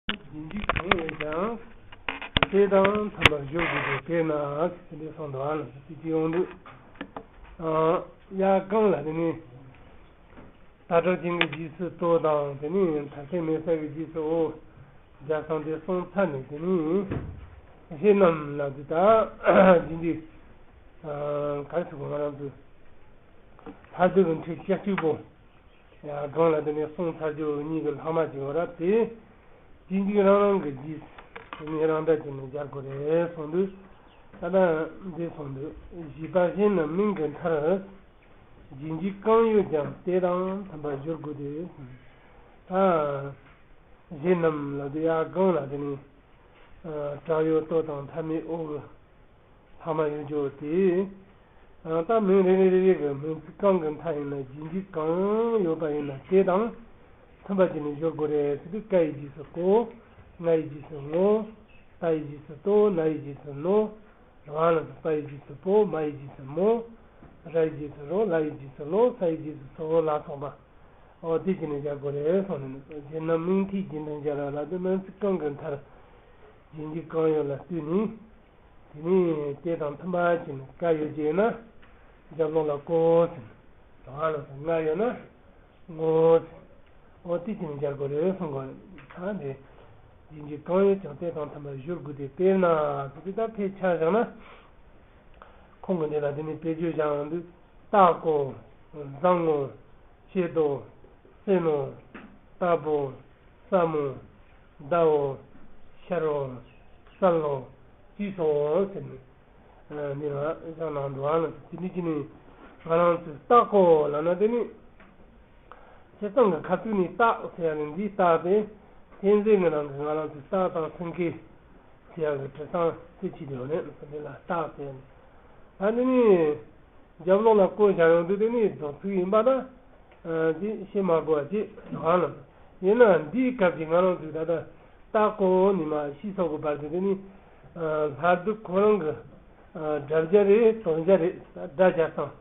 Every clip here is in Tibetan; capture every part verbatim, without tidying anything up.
རྗེས་འཇུག་གང་ཡོད་ཀྱང་། དེ་དང་མཐུན་པར་སྦྱོར་དགོས་ཏེ། དཔེར་ན་ཟེར་དེ་འདྲ་གསུངས་འདུག་ཨ། དེ་ཅི་ཡོང་དུས། ཡ་གང་ལ་དེ་ནི། ད་སྒྲ་ཅན་གྱི་རྗེས་སུ་ལྟོ་དང་། དེ་ནི་མཐར་ཐུག་མེད་ས་གི་རྗེས་སུ་འོ། རྒྱ་ཚང་དེ་གསུངས་ཚར་ནས། དེ་ནི་གཞན་རྣམས་ལ་དེ་ད་རྗེས་འཇུག་ག་རེ་ཟེར་དགོས། ང་རང་ཚོ་ལྷག་སྡུད་ཀྱི་ཕྲད་བཅུ་གཅིག་པོ། ཡ་གང་ལ་དེ་ནས་གསུངས་ཚར་རྒྱུ་གཉིས་ཀྱི་ལྷག་མ་ཅིག་ཡོད་ར། དེ་རྗེས་འཇུག་རང་རང་གི་རྗེས། དེ་ནས་རང་སྒྲ་ཅན་ནས་སྦྱར་དགོས་རེད་གསུངས་དུས། ད་ལྟ་འདི་གསུངས་དུས། བཞི་པ་གཞན་རྣམས་མིང་གི་མཐར། རྗེས་འཇུག་གང་ཡོད་ཀྱང་དེ་དང་མཐུན་པར་སྦྱོར་དགོས་ཏེ། ད་གཞན་རྣམས་ལ་དེ་ཡ་གང་ལ་དེ་ནས་བྲག་ཡོད་ལྟོ་དང་མཐའ་མེད་འོ་གི་ལྷག་མ་ཡོད་རྒྱུ་དེ། ད་མིང་རེ་རེ་རེ་རེ་གི་མིང་ཚིག་གང་གི་མཐའ་ཡིན་ན། རྗེས་འཇུག་གང་ཡོད་པ་ཡིན་ན་དེ་དང་མཐུན་པ་བྱས་ནས་སྦྱོར་དགོས་རེད་ཟེར་དུས། ཀ་ཡི་རྗེས་སུ་ཀོ། ང་ཡི་རྗེས་སུ་ངོ། ཏ་ཡི་རྗེས་སུ་ཏོ། ན་ཡི་རྗེས་སུ་ནོ། ར་ལ་སོགས། པ་ཡི་རྗེས་སུ་པོ། མ་ཡི་རྗེས་སུ་མོ། ར་ཡི་རྗེས་སུ་རོ། ལ་ཡི་རྗེས་སུ་ལོ། ས་ཡི་རྗེས་སུ་སོ་ལ་སོགས་པ། འོ་དེ་བྱས་ནས་སྦྱར་དགོས་རེད་གསུངས་ནས། གཞན་རྣམས་མིང་མཐའི་རྗེས་འབྲིང་སྦྱར་ར་ལ་དེ་མིང་ཚིག་གང་གི་མཐར་རྗེས་འཇུག་གང་ཡོད་ལ་ལྟོས་ནས། དེ་ནས་དེ་དང་མཐུན་པ་བྱས་ནས། ཀ་ཡོད་ཀྱི་ཡོད་ན་རྒྱབ་ལོགས་ལ་ཀོ་ཟེར། ར་ལ་སོགས། ང་ཡོད་ན་ངོ་ཟེར། འོ་དེ་བྱས་ནས་སྦྱར་དགོས་རེད་གསུངས་གོ། ད་འདི་རྗེས་འཇུག་གང་ཡོད་ཀྱང་དེ་དང་མཐུན་པར་སྦྱོར་དགོས་ཏེ། དཔེར་ན་ཟེར་དུས། ད་དཔེ་ཆ་བཞག་ན། ཁོང་གི་འདི་ལ་དེ་ནས་དཔེ་བརྗོད་བྱ་ཡོང་དུས། སྟག་ཀོ། བཟང་ངོ། ཕྱེ་ཏོ། སེ་ནོ། རྟ་ཕོ། ས་མོ། ཟླ་བོ། ཤར་བོ། གསལ་བོ། ཅེས་སོ་ཟེར་ནས། འདི་ལ་བཞག་གནང་འདུག་ཨ། དེ་འདྲ་བྱས་ནས་ང་རང་ཚོས་སྟག་ཀོ་ལབ་ན། དེ་ནི་སྤྱིར་བཏང་གི་ཁ་ཐུག་ནས་སྟག་ཟེར་ཡ་ནི་འདིའི་སྟག་དེ། གཅན་གཟན་གྱི་ནང་གི་ང་རང་ཚོའི་སྟག་དང་སེང་གེ་ཟེར་ཡ་གི་འབྲི་སྟངས་དེ་བྱས་ཏེ་ཡོད་རེད། འདི་ལ་སྟག་ཟེར་ཡ་ནི། ད་འདི་ནི་རྒྱབ་ལོགས་ལ་ཀོ་བཞག་ཡོང་དུས། དེ་ནི་རྫོགས་ཚིག་ཡིན་པ་དང་། ཨ། དེ་བཤད་མ་དགོས་པ་ཅིག་རང་ལ། ཡིན་ནའང་འདིའི་སྐབས་ཀྱི་ང་རང་ཚོས་ད་ལྟ་སྟག་ཀོ་ནས་མར་ཤི་སོགས་ཀྱི་བར་དུ། དེ་ནི་ལྷག་སྡུད་ཁོ་རང་གི་སྒྲ་སྦྱར་རེད། དོན་སྦྱར་རེད། སྒྲ་སྦྱར་སྟངས།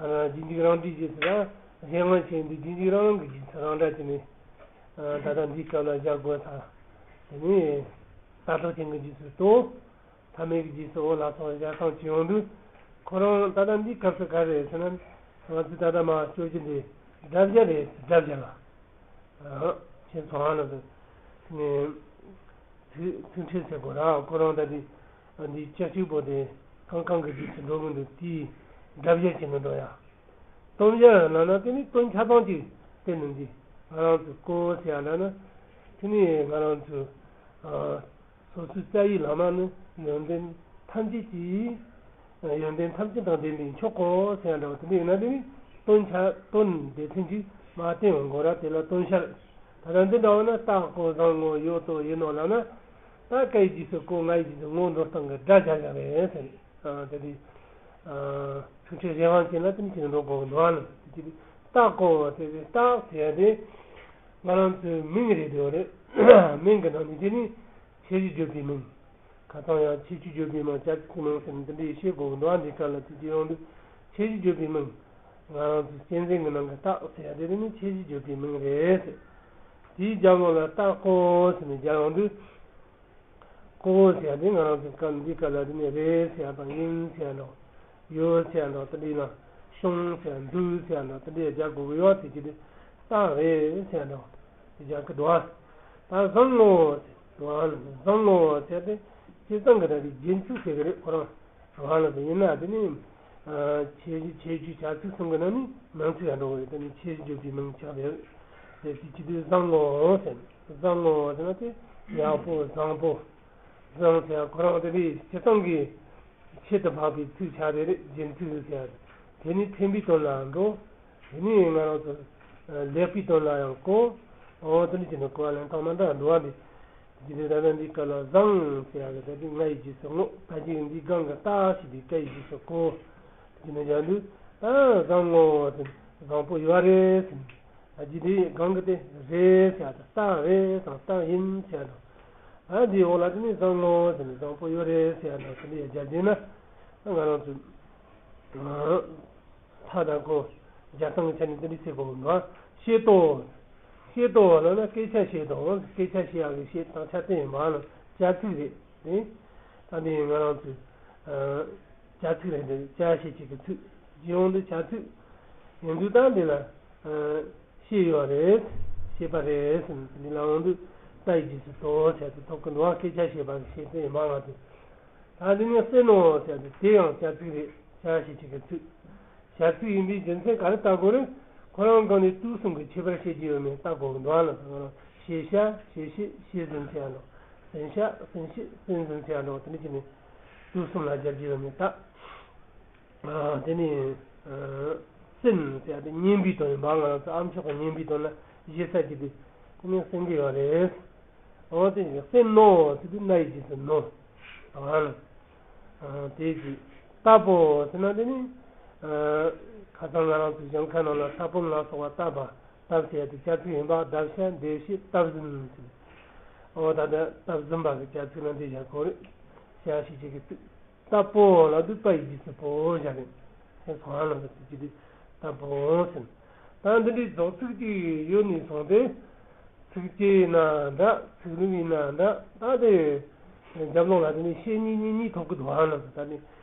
རྗེས་འཇུག་རང་སྒྲའི་རྗེས་སུ་ར། གཞན་དབང་ཆེ་འདི་རྗེས་འཇུག་རང་རང་གི་རྗེས་སུ་རང་སྒྲ་བྱས་ནས། ད་ལྟ་འདིའི་སྐབས་ལ་སྦྱར་དགོས་ས། དེ་ནི་ད་སྒྲ་ཅན་གྱི་རྗེས་སུ་ཏོ། མཐའ་མེད་ཀྱི་རྗེས་སུ་འོ་ལ་སོགས་སྦྱར་སྟངས་ཅིག་ཡོང་དུས། ཁོ་རང་ད་ལྟ་འདིའི་སྐབས་སུ་ག་རེ་ཟེར་ན། ང་ཚོས་ད་ལྟ་མར་སྤྱོད་རྒྱུ་འདི་སྒྲ་སྦྱར་རེད། སྒྲ་སྦྱར་ལ། ཨ། ཁྱེད་ཚོ་ཨ་ལ་ཟེར་ནས། ཚིག་ཚིག་ཕྲད་ཟེར་དགོས་ར། ཁོ་རང་ད་འདི་འདི་བཅུ་གཅིག་པོ་དེ་གང་གང་གི་རྗེས་སུ་འགྲོ་གི་འདུག་དེའི་སྒྲ་སྦྱར་བྱས་ནས་འགྲོ་ཡ། དོན་སྦྱར་ལབ་ན་དེ་ནི་དོན་ཆ་ཚང་ཅིག་དེ་ནི་འདི་ང་རང་ཚོས་ཀོ་ཟེར་ཡ་ལབ་ན། དེ་ནི་ང་རང་ཚོས། ཨ། སོ་སོའི་རྩ་བའི་བླ་མ་ནི་ཡོན་ཏན་ཐམས་ཅད་ཀྱི། ཡོན་ཏན་ཐམས་ཅད་དང་ལྡན་པའི་མཆོག་གོ་ཟེར་ཡ་འདྲ་བ་དེ་འདྲ་ཡིན་ན། དེ་ནི་དོན་ཆ་དོན་སྡེ་ཚན་གྱིས་མར་བསྟན་ཡོང་དགོས་ར། དེ་ལ་དོན་ཤར། ད་ལྟ་འདི་འདྲ་བ་ན་སྟག་ཀོ་བཟང་ངོ་ཡོད་དོ་ཡིན་ནོ་ལབ་ན། ད་ཀ་ཡི་རྗེས་སུ་ཀོ། ང་ཡི་རྗེས་སུ་ངོ་འགྲོ་སྟངས་ཀྱི་སྒྲ་སྦྱར་ཡ་རེད་ཟེར། ཨ། དེ་དེ། ཨ། ཚིག་ཕྲད་གཞན་དབང་ཅན་ལ་དེ་ནི་ཅི་འགྲོ་དགོས་འདུག་ཨ་ལ། དེ་དེ་སྟག་ཀོ་ཟེར་ཏེ། སྟག་ཟེར་ཡ་དེ་ང་རང་ཚོའི་མིང་རེད་འདུག་རེད། མིང་གི་ནང་ནས་དེ་ནི་ཁྱད་གཞི་བརྗོད་པའི་མིང་། ཁ་སང་ཡང་ཁྱད་གཞི་བརྗོད་པའི་མིང་། བྱ་ཚིག་མིང་ཟེར་ནས་འདི་འདྲའི་བཤད་དགོས་འདུག་ཨ། འདི་ག་ལ་དེ་ཅི་ཡོང་དུས། ཁྱད་གཞི་བརྗོད་པའི་མིང་། ང་རང་ཚོ་གཅན་གཟན་གྱི་ནང་གི་སྟག་ཟེར་ཡ་དེ་དེ་ནི་ཁྱད་གཞི་བརྗོད་པའི་མིང་རེད་ཟེར། དེའི་རྒྱབ་ལོགས་ལ་སྟག་ཀོ་ཟེར་ནས་སྦྱར་ཡོང་དུས། ཀོ་ཟེར་ཡ་དེ་ང་རང་ཚོའི་སྐབས་འདིའི་སྐབས་ལ་དེ་ནི་རེད་ཟེར་ཡ་དང་། ཡིན་ཟེར་ཡ་དང་། ཡོད་ཟེར་ཡ་དང་། དེ་འདྲའི་ནང་བྱུང་ཟེར་ཡ། འདུག་ཟེར་ཡ་དང་། དེ་འདྲའི་སྦྱར་དགོས་ཀྱི་ཡོད། དེ་ཅི་སྟེ་སྟག་རེད་ཟེར་ཡ་དང་། དེ་སྦྱར་གྱི་འདུག་ཨ། ད་བཟང་ངོ་ཟེར་འདུག་ཨ། བཟང་ངོ་ཟེར་ཏེ་སྤྱིར་བཏང་གི་ད་དེ་རྗེས་ཚིག་ཟེར་གི་རེད། ཁོ་རང་རང་ལ་ཟེར་ཡིན་ན། དེ་ནི་ཁྱད་གཞི་ཁྱད་གཞི་བྱ་ཚིག་གསུམ་གྱི་ནང་ནས་ནང་ཚིག་ལ་འགྲོ་གི་རེད། དེ་ནི་ཁྱད་གཞི་བརྗོད་པའི་མིང་ཆགས་པའི་རེད། དེ་ཅི་སྟེ་བཟང་ངོ་ཟེར། བཟང་ངོ་ཟེར་ན་དེ་ཡག་པོ། བཟང་པོ། བཟང་ཟེར་ཡ་ཁོ་རང་དེ་དེ་སྤྱིར་བཏང་གི་ཆེད་དུ་འཕགས་པའི་ཚིག་ཆགས་པའི་རེད། རྗེས་ཚིག་ཟེར་ཡ་དེ་ནི་ཕན་པའི་དོན་ལ་འགྲོ། དེ་ནི་ང་རང་ཚོ་ལེགས་པའི་དོན་ལ་ཡང་གོ། འོ་དེ་ནི་ཅི་ནི་གོ་བ་ལེན་སྟངས་མ་འདྲ་འགྲོ་བ་འདི། དེ་ནི་ད་ལྟ་འདི་སྐབས་ལ་བཟང་ཟེར་ཡ་གི་ད་དེ་ང་ཡི་རྗེས་སུ་ངོ། ད་ཅི་འདི་གང་གི་སྟག་ཞིག་འདི་ཀ་ཡི་རྗེས་སུ་ཀོ། དེ་ནི་ཡང་འདི་ད་བཟང་ངོ་ཟེར། བཟང་པོ་ཡོད་རེད་ཟེར། ཨ། ཅི་དེ་གང་གི་དེ་རེད་ཟེར་ཡ་དང་། སྟག་རེད་དང་སྟག་ཡིན་ཟེར་ཡ་དང་། ཨ། འདི་འོག་ལ་དེ་ནི་བཟང་ངོ་ཟེར་ནས་བཟང་པོ་ཡོད་རེད་ཟེར་ཡ་དང་། དེ་འདི་ཡ་སྦྱར་རྒྱུ་ན། ང་རང་ཚོས་ཐ་དང་གོ་སྦྱར་སྟངས་ཀྱི་ཆ་ནས་དེ་འདྲ་ཟེར་དགོས་ཀྱི་འདུག་ཤེས་ཏོ། བཤད་དོ་ལབ་ན་སྐད་ཆ་བཤད་དོ། སྐད་ཆ་བཤད་ཡག་གི་བཤད་དང་ཆ་དེ་ཡིན་པ་ལ་བྱ་ཚིག་རེད་དེ། ད་འདི་ང་རང་ཚོས་བྱ་ཚིག་རེད་དེ། བྱ་ཞེས་བྱ་གི་ཚིག་ཡིན་དུས་བྱ་ཚིག་ཡིན་དུས་ད་འདི་ལ་བཤད་ཡོད་རེད། བཤད་པ་རེད་ཟེར་ནས་འདི་ལ་འོང་དུས་ད་ཡི་རྗེས་སུ་དོ་བྱ་དེ་ཐོབ་ཀྱི་འདུག་སྐད་ཆ་བཤད་པ་གི་བཤད་དེ་ཡིན་པ་ང་ཚོས། ད་འདི་ནས་སེ་ནོ་ཟེར་ཏེ་དེ་ཡང་བྱ་ཚིག་རེད། བྱ་ཞེས་བྱ་གི་ཚིག་བྱ་ཚིག་ཡིན་པའི་རྒྱུ་མཚན་ག་རེ་ལྟ་དགོས་རེད། ཁོ་རང་སྒང་ནས་དུས་གསུམ་གྱི་ཁྱད་པར་བཤད་ཀྱི་ཡོད་མེད་ལྟ་དགོས་ཀྱི་འདུག་ཨ་ལ་ཟེར་ན། ཞེས་བྱ་ཞེས་བྱེད་ཞེས་ཟིན་ཚེ་ཡང་འགྲོ། ཟིན་བྱ་ཟིན་བྱེད་ཟིན་ཟིན་ཚེ་ཡང་འགྲོ། དེ་འདྲ་བྱས་ནས་དུས་གསུམ་ལ་སྦྱར་གྱི་ཡོད་མེད་ལྟ། དེ་ནས་སེམས་ཟེར་ཏེ་སྙན་པའི་དོན་ཡིན་པ། ང་རང་ཚོ་ཨ་མཆོག་གི་སྙན་པའི་དོན་ལ་ཞེ་ས་ཀྱི་དུས་དེ་ནས་སེམས་ཀྱི་ཡོད་རེད། འོ་དེ་ནས་སེམས་ནོ་ཟེར་དུས་ན་ཡི་རྗེས་སུ་ནོ། ཨ་ལ། དེ་གི་ལྟ་བུ་ཟེར་ན་དེ་ནི། ཁ་སང་ང་རང་ཚོ་གཞན་ཁ་ནང་ལ་ལྟ་བུ་ལ་སོགས་པ་ལྟ་བ་ལྟ་ཟེར་ཏེ་བྱ་ཚིག་ཡིན་པ་ལྟ་བྱ་འདེབས་བྱེད་ལྟ་བཟིན་ཟེར། འོ་ད་ལྟ་ལྟ་བཟིན་པ་གི་བྱ་ཚིག་ལ་འདི་བཞག་གོ་རེད། བྱ་ཞེས་བྱ་གི་ཚིག་ལྟ་བུ་ལ་དུ་པ་ཡི་རྗེས་སུ་པོ་བཞག་རེད། ཞེས་སོང་ཧ་ལམ་གྱི་ཚིག་གི་དུས་ལྟ་བུ་ཟེར། ད་འདི་འདྲའི་རྫོགས་ཚིག་ཅིག་ཡོད་ནས་བཟུང་སྟེ། ཚིགས་བཅད་ཡིན་ན་འདྲ། ཚིག་ལྷུག་ཡིན་ན་འདྲ། ད་དེ་རྒྱབ་ལོགས་ལ་དེ་ནི་ཤད་གཉིས་གཉིས་གཉིས་ཐོབ་ཀྱི་འདུག་ཨ་ལ། ད་ནི་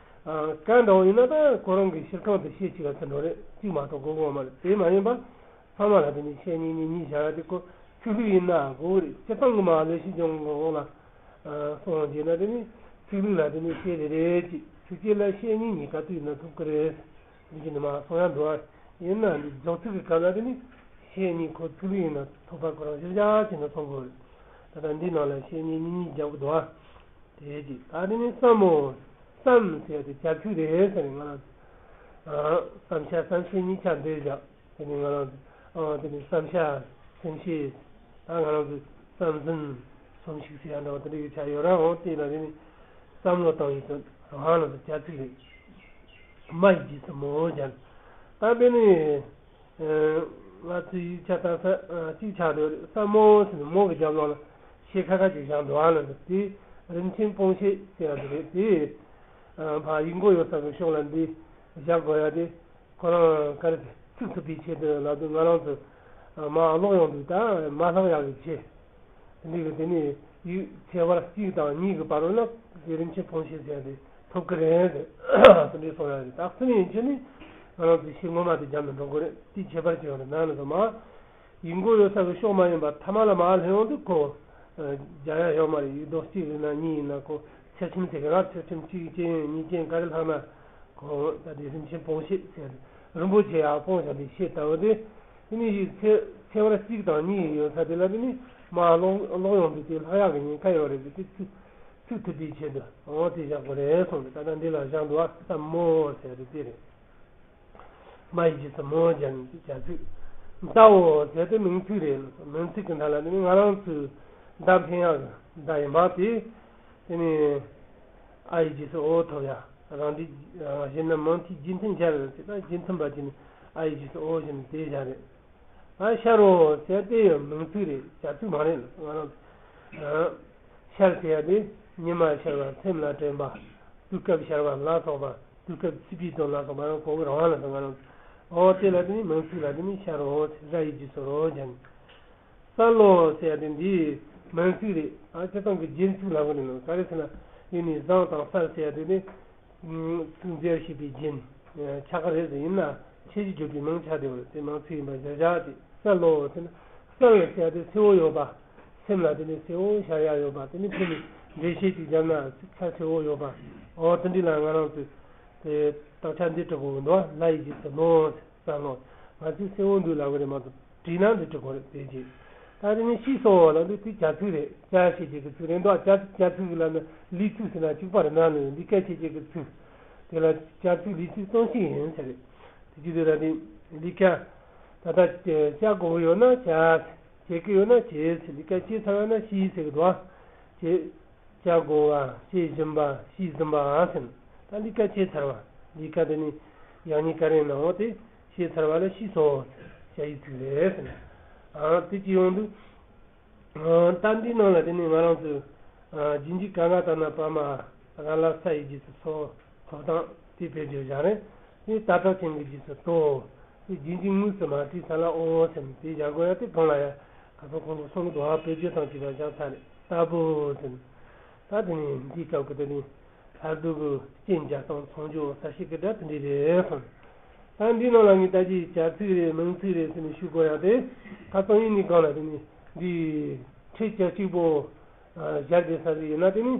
ག་འདྲ་བོ་ཡིན་ན་ད་ཁོ་རང་གི་ཤེར་ཁང་དུ་ཤད་གཅིག་ལ་ཚུར་འགྲོ་རེད། གཅིག་མ་གཏོགས་དགོས་དགོས་མ་རེད། དེ་མ་ཡིན་པ་ཚང་མ་ལ་དེ་ནི་ཤད་གཉིས་གཉིས་གཉིས་བཞག་ཡ་དེ་ཁོ་ཚིག་ལྷུག་ཡིན་ན་དགོས་རེད། སྤྱིར་བཏང་གི་མ་ལས་ཤི་ལྗོངས་གི་འོག་ལ་སོང་རྗེས་ན་དེ་ནི་ཚིག་ལྷུག་ལ་དེ་ནི་ཤད་རེ་རེ་གཅིག་ཚིགས་བཅད་ལ་ཤད་གཉིས་གཉིས་ག་དུས་ཡིན་ན་ཐོབ་ཀྱི་རེད། ཡིན་གྱི་ནི་མ་སོང་ཡ་འགྲོ་བ་ཡིན་ན་འདི་རྫོགས་ཚིག་གི་སྐབས་ལ་དེ་ནི་ཤད་གཉིས་ཁོ་ཚིག་ལྷུག་ཡིན་ན་ཐོབ་པ་ཁོ་རང་ཞིབ་ཆ་བྱས་ན་སོང་དགོས་རེད། ད་ལྟ་འདི་ནང་ལ་ཤད་གཉིས་གཉིས་གཉིས་རྒྱག་གི་འདུག་ཨ། དེ་གཅིག་ད་དེ་ནི་བསམ་མོ། བསམ་ཟེར་ཏེ་བྱ་ཚིག་རེད་ཟེར་ནས་ང་རང་། བསམ་བྱ་བསམ་ཤེས་གཉིས་ཆ་འདོད་བཞག་དེ་ནི་ང་རང་། དེ་ནི་བསམ་བྱ་སེམས་ཤེས། ད་ང་རང་ཚོ་བསམ་ཟིན་སོམས་ཤིག་ཟེར་ཡ་འདྲ་བ་དེ་འདྲ་གི་ཆ་ཡོད་ར། འོ་དེ་ལ་དེ་ནི་བསམ་བློ་བཏང་ཡིན་ཙང་རང་ལ་བྱ་ཚིག་རེད། མ་ཡི་རྗེས་སུ་མོ་སྦྱར། ད་དཔེར་ན། ང་ཚོའི་ཡིག་ཆ་ལྟ་ས་གཅིག་ཆགས་འདུག་བསམ་མོ་ཟེར་ནས་མོ་གི་རྒྱབ་ལོགས་ལ་ཤད་ཁ་ཁ་ཅིག་བཞག་འདུག་ཨ་ལ། དེ་རིན་ཆེན་སྤུངས་ཤད་ཟེར་ཡ་དེ་རེད། དེ་ཕ་ཡིག་མགོ་ཡོད་ས་གི་ཕྱོགས་ལ་འདི་བཞག་དགོས་ཡ་དེ་ཁོ་རང་ག་རེ་ཚིག་ཐུབ་པའི་ཆེད་དུ་ལབ་དུས་ང་རང་ཚོ་མ་ཀློག་ཡོང་དུས་ད་མ་ལྷག་ཡག་གི་ཆེད། དེ་འདྲའི་གི་དེ་ནས་ཡིག་ཚེག་བར་གཅིག་དང་གཉིས་ཀྱི་བར་ན་དེ་རིན་ཆེན་སྤུངས་ཤད་ཟེར་ཡ་དེ་ཐོབ་ཀྱི་རེད་ཟེར། དེ་འདྲའི་གསུང་ཡ་རེད། ད་སེམས་ཡིན་ཕྱིན་ནི་ང་རང་ཚོའི་ཤད་ངོ་མ་དེ་རྒྱབ་ནས་འགྲོ་དགོས་རེད། དེའི་ཁྱད་པར་ཅིག་ཡོད་རེད། ན་ནི་དུ་མ་ཡིག་མགོ་ཡོད་ས་གི་ཕྱོགས་མ་ཡིན་པ་ཐ་མ་ལ་མ་སླེབས་ཡོང་དུས་ཁོ་རྒྱག་ཡ་ཡོད་མ་རེད། ཡིག་རྡོག་གཅིག་ཡིན་ན་གཉིས་ཡིན་ན་ཁོ་ཚེག་ཁྲིམས་ཟེར་གི་ར། ཚེག་ཁྲིམས་གཅིག་ཅན་གཉིས་ཅན་ག་རེ་ལྷག་ན། ཁོ་ད་དེ་རིན་ཆེན་སྤུངས་ཤད་ཟེར། རིན་པོ་ཆེ་ཡག་སྤུངས་བཞག་པའི་ཤད་ལྟ་བུ་དེ། དེ་ནི་ཡིག་ཚེག་ཚེག་བར་གཅིག་དང་གཉིས་ཡོད་ས་དེ་ལ་དེ་ནི་མ་ཀློག་ཀློག་ཡོང་དུས་དེ་ལྷག་ཡག་གི་ཉེན་ཁ་ཡོད་རེད། དེ་ཚིག་ཚིག་ཐུབ་པའི་ཆེད་དུ་འོ་དེ་བཞག་དགོས་རེད་གསུངས་ཏེ། ད་ལྟ་འདི་ལ་བཞག་འདུག་བ། བསམ་མོ་ཟེར་དེ་དེ་རེད། མ་ཡི་རྗེས་སུ་མོ་སྦྱར་ནས་བྱ་ཚིག་མདའ་འོ་ཟེར་དེ་མིང་ཚིག་རེད། མིང་ཚིག་གི་མདའ་ལ་དེ་ནི་ང་རང་ཚོའི་མདའ་འཕེན་ཡག་གི་མདའ་ཡིན་པ་དེ། དེ་ནི་ཨ་ཡི་རྗེས་སུ་འོ་ཐོབ་ཡ། རང་འདི་གཞན་ན་མང་ཐོས་རྗེས་མཐུན་བྱ་རེད་ཟེར། ད་རྗེས་མཐུན་པ་ཅིག་ནི་ཨ་ཡི་རྗེས་སུ་འོ་བཞིན་དེ་བཞག་རེད། ཨ་ཤ་རོ་ཟེར་དེ་ཡང་མིང་ཚིག་རེད། བྱ་ཚིག་མ་རེད། ང་རང་ཤར་ཟེར་ཡ་དེ་ཉི་མ་ཤར་བ་སེམས་ལ་དྲན་པ། དུས་སྐབས་ཤར་བ་ལ་སོགས་པ། དུས་སྐབས་ཚིག་པའི་དོན་ལ་སོགས་པ་ཡང་གོ་གི་རང་ལ་སོགས་ང་རང་། འོ་དེ་ལ་དེ་ནི་མིང་ཚིག་ལ་དེ་ནི་ཤ་རོ་ཟེར། ར་ཡི་རྗེས་སུ་རོ་སྦྱར་ནས། ས་ལོ་ཟེར་ཡ་དེ་འདིའི་མིང་ཚིག་རེད། ཨ་སྤྱིར་བཏང་གི་རྒྱན་ཚིག་ལབ་གི་རེད་ལ། ག་རེ་ཟེར་ན་ཡིན་ནི་བཟང་དང་གསལ་ཟེར་ཡ་དེ་ནི་ཚིག་མཛོད་ཞེས་པའི་རྒྱན་ཆགས་ཀྱི་རེད་ཟེར། ཡིན་ན་ཆེ་ཞིང་བརྗོད་པའི་མིང་ཆགས་བསྡད་པ་རེད། དེ་མིང་ཚིག་ཡིན་པ་གཞིར་བཞག་ཅིག་ས་ལོ་ཟེར་ན་གསལ་ཟེར་ཡ་དེ་གསལ་བོ་ཡོད་པ། སེམས་ལ་དེ་ནི་གསལ་བོ་ཤར་ཡ་ཡོད་པ། དེ་ནི་ཕྱི་ནས་འགྲེལ་བཤད་ཅིག་བརྒྱབ་ན་ཚིག་ཁ་གསལ་བོ་ཡོད་པ། འོ་དེ་འདྲ་ལ་ང་རང་ཚོས་དེ་དག་ཆ་འདི་འབྲི་དགོས་ཀྱི་འདུག་ལ་ཡི་རྗེས་སུ་ལོ། བསམ་བློ། ང་ཚོས་གསལ་བོ་འདུག་ལབ་ཀྱི་རེད་མ་གཏོགས་བྲིས་ན་འདི་འབྲི་དགོས་རེད། དེ་རྗེས་ད་དེ་ནི་ཤི་སོ་ལབ་དུས་དེ་བྱ་ཚིག་རེད། བྱ་ཞེས་བྱ་གི་ཚིག་རེད་འདུག་བྱ་བྱ་ཚིག་ལབ་ན་ལས་ཚིག་ཟེར་ན་གཅིག་པ་རེད། ན་ནི་ལས་ཀ་བྱེད་བྱེད་ཀྱི་ཚིག་དེ་ལ་བྱ་ཚིག་ལས་ཚིག་གཙང་ཤོས་ཡིན་ཟེར་རེད། དེ་བྱེད་དུས་ད་དེ་ལས་ཀ་ད་ལྟ་བྱ་དགོས་ཀྱི་ཡོད་ན་བྱ་བྱེད་ཀྱི་ཡོད་ན་བྱེད་ཟེར། ལས་ཀ་བྱེད་ཚར་བ་ན་ཤི་ཟེར་གི་འདུག་བྱེད། བྱ་དགོས་པ། བྱེད་བཞིན་པ། ཤི་ཟིན་པའང་ཟིན། ད་ལས་ཀ་བྱས་ཚར་བ། ལས་ཀ་དེ་ནི་ཡང་སྙིང་ག་རེ་ན་འོ་དེ་བྱས་ཚར་བ་ལ་ཤི་སོ། བྱ་ཡི་ཚིག་རེད་ཟེར། ཨང་དེ་ཅི་ཡོང་དུས། ཨང་ད་འདིའི་ནང་ལ་དེ་ནི་ང་རང་ཚོས་ཨ་རྗེས་འཇུག་ག་ང་ད་ན་བ་མ་ར་ལ་ས་ཡི་རྗེས་སུ་སོ། ཐོབ་ཐང་དེ་བེད་སྤྱོད་བྱ་རེད། དེ་ད་དྲག་ཅན་གྱི་རྗེས་སུ་དོ། དེ་རྗེས་འཇུག་དངོས་སུ་མ་བྲིས་ས་ལ་ཨོ་ཟེར་ནས་དེ་བཞག་དགོས་ཡ་དེ་གང་ལ་ཡ། ཁ་སང་ཁོང་ཚོ་གསུང་གི་འདུག་ཨ། བེད་སྤྱོད་དང་བཅས་པ་བཞག་ཚར་རེད་ལྟ་བུ་ཟེར། ད་དེ་ནས་འདིའི་སྐབས་ཀྱི་དེ་ནི་ལྷ་བདུད་ཀྱི་རྐྱེན་བརྒྱད་དང་མཚང་སྦྱོར་ས་ཞིག་གི་སྒྲ་དེ་འདྲ་རེད་གསུངས། ད་འདིའི་ནང་ལ་ངས་ད་ཅི་བྱ་ཚིག་རེད་མིང་ཚིག་རེད་ཟེར་ནས་ཞུ་དགོས་ཡ་དེ། ཁ་སང་ཡིན་ནི་གང་ལ་དེ་ནི་འདི་ཁྲིད་བྱ་གཅིག་པོ་སྦྱར་དེ་ས་ཟིག་ཡིན་ན་དེ་ནི་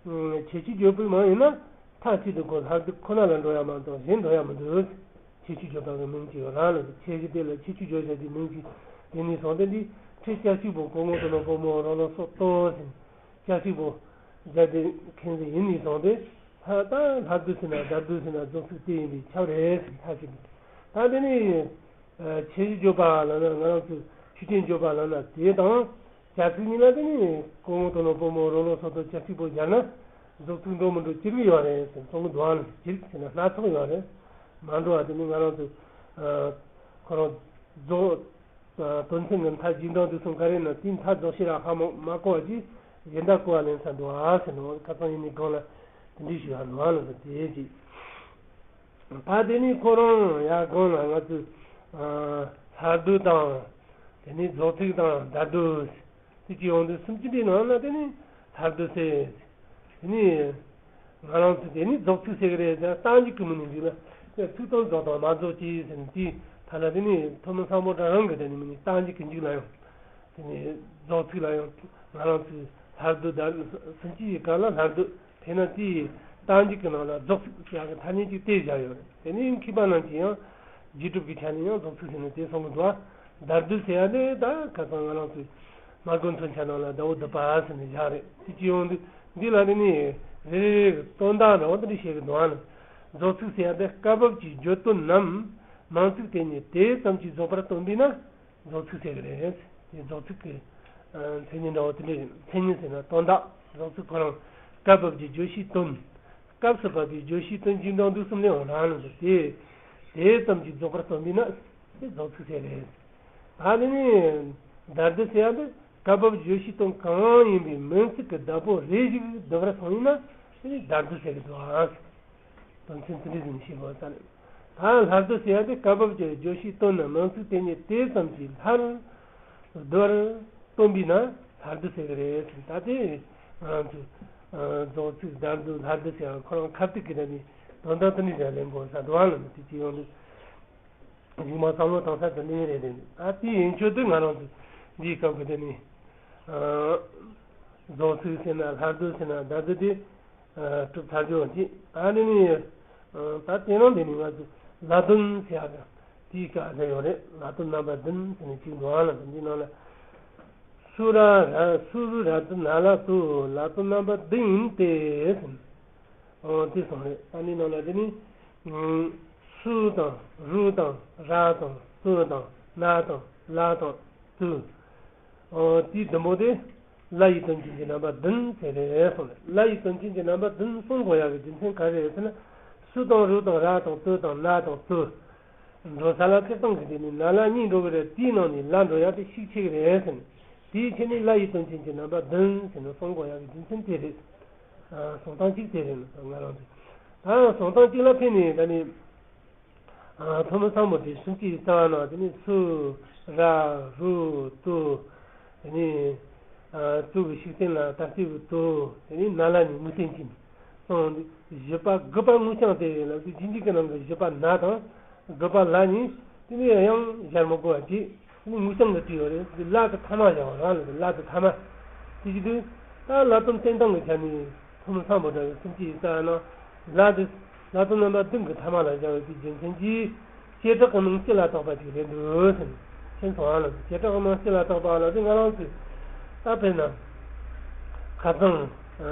ཁྱད་ཆོས་བརྗོད་པའི་མིང་ཡིན་ན། མཐའ་གཅིག་ཏུ་ཁོ་ལྷ་བདུད་ཁོ་ན་ལ་འགྲོ་ཡ་མ་གཏོགས་གཞན་འགྲོ་ཡ་མི་འདུག་ཁྱད་ཆོས་བརྗོད་པ་གི་མིང་གཅིག་ཡོད་རང་ལ་ཁྱད་ཆོས་དེ་ལ་ཁྱད་ཆོས་བརྗོད་བྱ་དེ་མིང་གཅིག་དེ་ནས་སོང་སྟེ་འདི་ཁྲིད་བྱ་གཅིག་པོ་གོ་ངོ་དུ་ན་བུ་མོ་རང་ལ་སོགས་གཏོང་ཟིན། བྱ་གཅིག་པོ་སྦྱར་ཏེ་མཁན་ཟིན་ཡིན་ནས་སོང་སྟེ། ད་ལྷ་བདུད་ཟེར་ན་དར་བདུད་ཟེར་ན་རྫོགས་ཚིག་དེ་ཡིན་པས་ཁྱབ་རེད་ཟེར་མཐའ་གཅིག་ཏུ། ད་དེ་ནས་ཁྱད་ཆོས་བརྗོད་པ་ལབ་ན་ང་རང་ཚོས་ཆོས་ཅན་བརྗོད་པ་ལབ་ན་དེ་དང་། བྱ་ཚིག་གཉིས་ལ་དེ་ནི་གོ་ངོ་དུ་ན་བུ་མོ་རང་ལ་སོགས་དང་བྱ་གཅིག་པོ་སྦྱར་ན་རྫོགས་ཚིག་འགྲོ་མི་འགྲོ་ཅི་རིགས་ཡོད་རེད་ཟེར་གསུང་གི་འདུག་ཨ། ཅི་རིགས་ཟེར་ན་སྣ་ཚོགས་ཡོད་རེད། མ་འགྲོ་བ་དེ་ནི་ང་རང་ཚོ་ཁོ་རང་རྫོགས་དོན་ཚན་གྱི་མཐའ་རྗེས་འབྲང་དུ་གསུང་ག་རེ་ན་དེའི་མཐའ་རྫོགས་ཤེས་ར་ཧ་མ་མ་གོ་བ་ཅི་གཞན་དག་གོ་བ་ལེན་ས་འདུག་ཨ་ཟེར་ནོ། ཁ་སང་ཡིན་ནི་གང་ལ་དེ་འདྲའི་ཞུ་ཡ་འདུག་ཨ་ལ་ཟེར་དེ་ཅི། ད་དེ་ནི་ཁོ་རང་ཡར་སྒང་ལ་ང་ཚོས་ལྷ་བདུད་དང་། དེ་ནི་རྫོགས་ཚིག་དང་དར་བདུད། དེ་ཅི་ཡོང་དུས་སུམ་ཅུ་པའི་ནང་ན་དེ་ནི་ལྷ་བདུད་ཟེར། དེ་ནི་ང་རང་ཚོ་དེ་ནི་རྫོགས་ཚིག་ཟེར་གི་རེད་ཟེར་རྟགས་འཇུག་གི་མི་ནི་འཇུག་ལ། དེ་ཚིག་དོན་རྫོགས་དང་མ་རྫོགས་ཅི་ཟེར་ནས་དེའི་ཐད་ལ་དེ་ནི་ཐོན་མི་སམ་བྷོ་ཊ་རང་གི་དེ་ནི་མི་ནི་རྟགས་འཇུག་གི་འཇུག་ལ་ཡང་། དེ་ནས་རྫོགས་ཚིག་ལ་ཡང་ང་རང་ཚོའི་ལྷ་བདུད་དང་སུམ་ཅུ་ཡི་གང་ལ་ལྷ་བདུད་དེ་ན་དེའི་རྟགས་འཇུག་གི་ནང་ལ་རྫོགས་ཚིག་ཟེར་ཡག་གི་ཐ་སྙད་ཅིག་དེ་བཞག་ཡོད་རེད། དེ་ནས་མཁས་པ་རྣམས་ཀྱིས་ཡང་རྗེས་གྲུབ་ཀྱི་ཆ་ནས་ཡང་རྫོགས་ཚིག་ཟེར་ནས་དེ་གསུང་གི་འདུག་ཨ། དར་བདུད་ཟེར་ཡ་དེ་ད་ཁ་སང་ང་རང་ཚོའི་མར་གོ་མཚོན་ཆ་ནང་ལ་ཟླ་བོ་བདུད་པ་ཟེར་ནས་བཞག་རེད། དེ་ཅི་ཡོང་དུས་འདི་ལ་དེ་ནས་རེ་རེ་རེ་གི་དོན་དག་འདྲ་བོ་དེ་འདྲ་བཤད་གི་འདུག་ཨ་ནི། རྫོགས་ཚིག་ཟེར་ཡ་དེ་སྐབས་བབ་ཀྱི་བརྗོད་དོན་ནམ་མིང་ཚིག་དེ་ཉིད་དེ་ཙམ་གྱིས་རྫོགས་པར་སྟོན་པས་ན། རྫོགས་ཚིག་ཟེར་གི་རེད། དེ་རྫོགས་ཚིག་གི་མཚན་ཉིད་འདྲ་བོ་དེ་འདྲ་ཡིན། མཚན་ཉིད་ཟེར་ན་དོན་དག་རྫོགས་ཚིག་ཁོ་རང་སྐབས་བབ་ཀྱི་བརྗོད་བྱའི་དོན། སྐབས་སུ་བབ་པའི་བརྗོད་བྱའི་དོན་གྱི་འབྲང་དུ་གསུམ་ལས་འོང་རང་ལ་འདུག་སྟེ། དེ་ཙམ་གྱིས་རྫོགས་པར་སྟོན་པས་ན་དེ་རྫོགས་ཚིག་ཟེར་རེད། ད་དེ་ནི་དར་བདུད་ཟེར་ཡ་འདི་སྐབས་བབ་བརྗོད་བྱའི་དོན་གང་ཡིན་པའི་མིང་ཚིག་གི་བདག་པོ་རེ་ཞིག་བསྡུ་བར་སོང་ཡིན་ན་དེ་ནི་དར་བདུད་ཟེར་གི་འདུག་ཨང་། དོན་ཚན་དེ་འདྲ་ཟིན་ཤེས་དགོས་ས་རེད། ད་ལྷ་བདུད་ཟེར་ཡ་དེ་སྐབས་བབ་ཀྱི་བརྗོད་བྱའི་དོན་ནི་མིང་ཚིག་དེ་ཉིད་དེ་ཙམ་གྱིས་ལྷར་བསྡུ་བར་སྟོན་པས་ན་ལྷ་བདུད་ཟེར་གི་རེད། ད་དེ་ང་རང་ཚོས་རྫོགས་ཚིག་དར་བདུད་ལྷ་བདུད་ཟེར་ཡང་ཁོ་རང་ཁ་ཐུག་གི་ད་ནི་དོན་དག་དེ་འདྲ་ཟིག་ལེན་དགོས་ས་འགྲོ་བ་ལ་ནི་དེ་ཅི་ཡོང་དུས། གཞུག་མ་བསམ་བློ་བཏང་ས་དེ་འདྲ་རེད་དེ། ད་དེ་ཡིན་ཆོག་དུས་ང་རང་ཚོ་འདིའི་སྐབས་ཀྱི་དེ་ནི། རྫོགས་ཚིག་ཟེར་ན་ལྷ་བདུད་ཟེར་ན་ད་དེ་དེ། གྲུབ་ཚར་རྒྱུ་ཅིག་ད་འདི་ནི། ད་དེ་ནང་འདི་ནི་ང་ཚོ་ལ་དོན་ཟེར་ཡག་གི་དེའི་སྐབས་ཟེར་ཡོད་རེད། ལ་དོན་རྣམ་པ་བདུན་ཟེར་ནས་གཅིག་འདུག་ཨ་ལ་དོན་འདི་ནང་ལ། སུ་ར་ར་སུ་རུ་ར་དུ་ན་ལ་དུ་ལ་དོན་རྣམ་པ་བདུན་ཡིན་ཏེ་ཟེར། ཨོ་དེ་སོང་རེད། ད་ནི་ནང་ལ་དེ་ནི། སུ་དང་རུ་དང་ར་དང་ཏུ་དང་ན་དང་ལ་དང་ཏུ། ཨོ་དེའི་བདུན་པོ་དེ། ལ་ཡི་དོན་ཅན་གྱི་རྣམ་པ་བདུན་ཟེར་རེད་སོང་རེད། ལ་ཡི་དོན་ཅན་གྱི་རྣམ་པ་བདུན་གསུང་དགོས་ཡག་གི་རྒྱུ་མཚན་ག་རེ་རེད་ཟེར་ན། སུ་དང་རུ་དང་ར་དང་ཏུ་དང་ན་དང་ཏུ། འགྲོ་ས་ལ་སྤྱིར་བཏང་གི་དེ་ནི་ན་ལ་གཉིས་འགྲོ་གི་རེད། དེའི་ནང་ནས་ལ་འགྲོ་ཡག་དེ་ཤུགས་ཆེ་གི་རེད་ཟེར་ནས། དེའི་ཕྱིར་ནི་ལ་ཡི་དོན་ཅན་གྱི་རྣམ་པ་བདུན་ཟེར་ནས་གསུང་དགོས་ཡག་གི་རྒྱུ་མཚན་དེ་རེད། ཨ་གསུང་སྟངས་གཅིག་དེ་རེད་ང་རང་ཚོ། ཨ་གསུང་སྟངས་གཅིག་ལ་ཕན་ནས་ད་ནི། ཨ་ཐོན་མི་ཚང་མ་དེ་སུམ་ཅུའི་རྩ་བ་ནང་དེ་ནི་སུ་ར་རུ་ཏུ། དེ་ནི་ཨ་ཏུ་གི་ཤུགས་བསྟན་ལ་ད་ལྟའི་གི་ཏུ། དེ་ནི་ན་ལ་ནི་ངུ་སྟེན་གྱིན། སོང་བཞི་པ་དགུ་པ་ངུ་ཤང་དེ་ལ་དུ་རྗེས་འཇུག་གི་ནང་གི་བཞི་པ་ན་དང་། དགུ་པ་ལ་ནི་དེ་ནི་ཡང་སྦྱར་མི་དགོས་པ་ཅིག་དེ་ནི་ངུ་ཤང་གི་བྲིས་ཡོད་རེད། དེ་ལ་དེ་ཐ་མ་བཞག་པ་རང་ལ་དེ་ལ་དེ་ཐ་མ། དེ་བཞིན་དུ་ད་ལ་དོན་བསྟན་སྟངས་ཀྱི་ཆ་ནས་ཐོན་མི་ཚང་བོ་འདྲ་བའི་སུམ་ཅུའི་རྩ་ན་ལ་དེ་ལ་དོན་རྣམ་པ་བདུན་གྱི་ཐ་མ་ལ་བཞག་པའི་དེ་རྒྱུ་མཚན་གྱིས་བྱེ་བྲག་གི་མིང་སྤྱི་ལ་བཏགས་པ་ཅིག་རེད་འདུག་ཟེར་ནས་མཁྱེན་སོང་ཨ་ལ། བྱེ་བྲག་གི་མིང་སྤྱི་ལ་བཏགས་པ་ལ་དེ་ང་རང་ཚོས་ད་དཔེར་ན་ཁ་སང་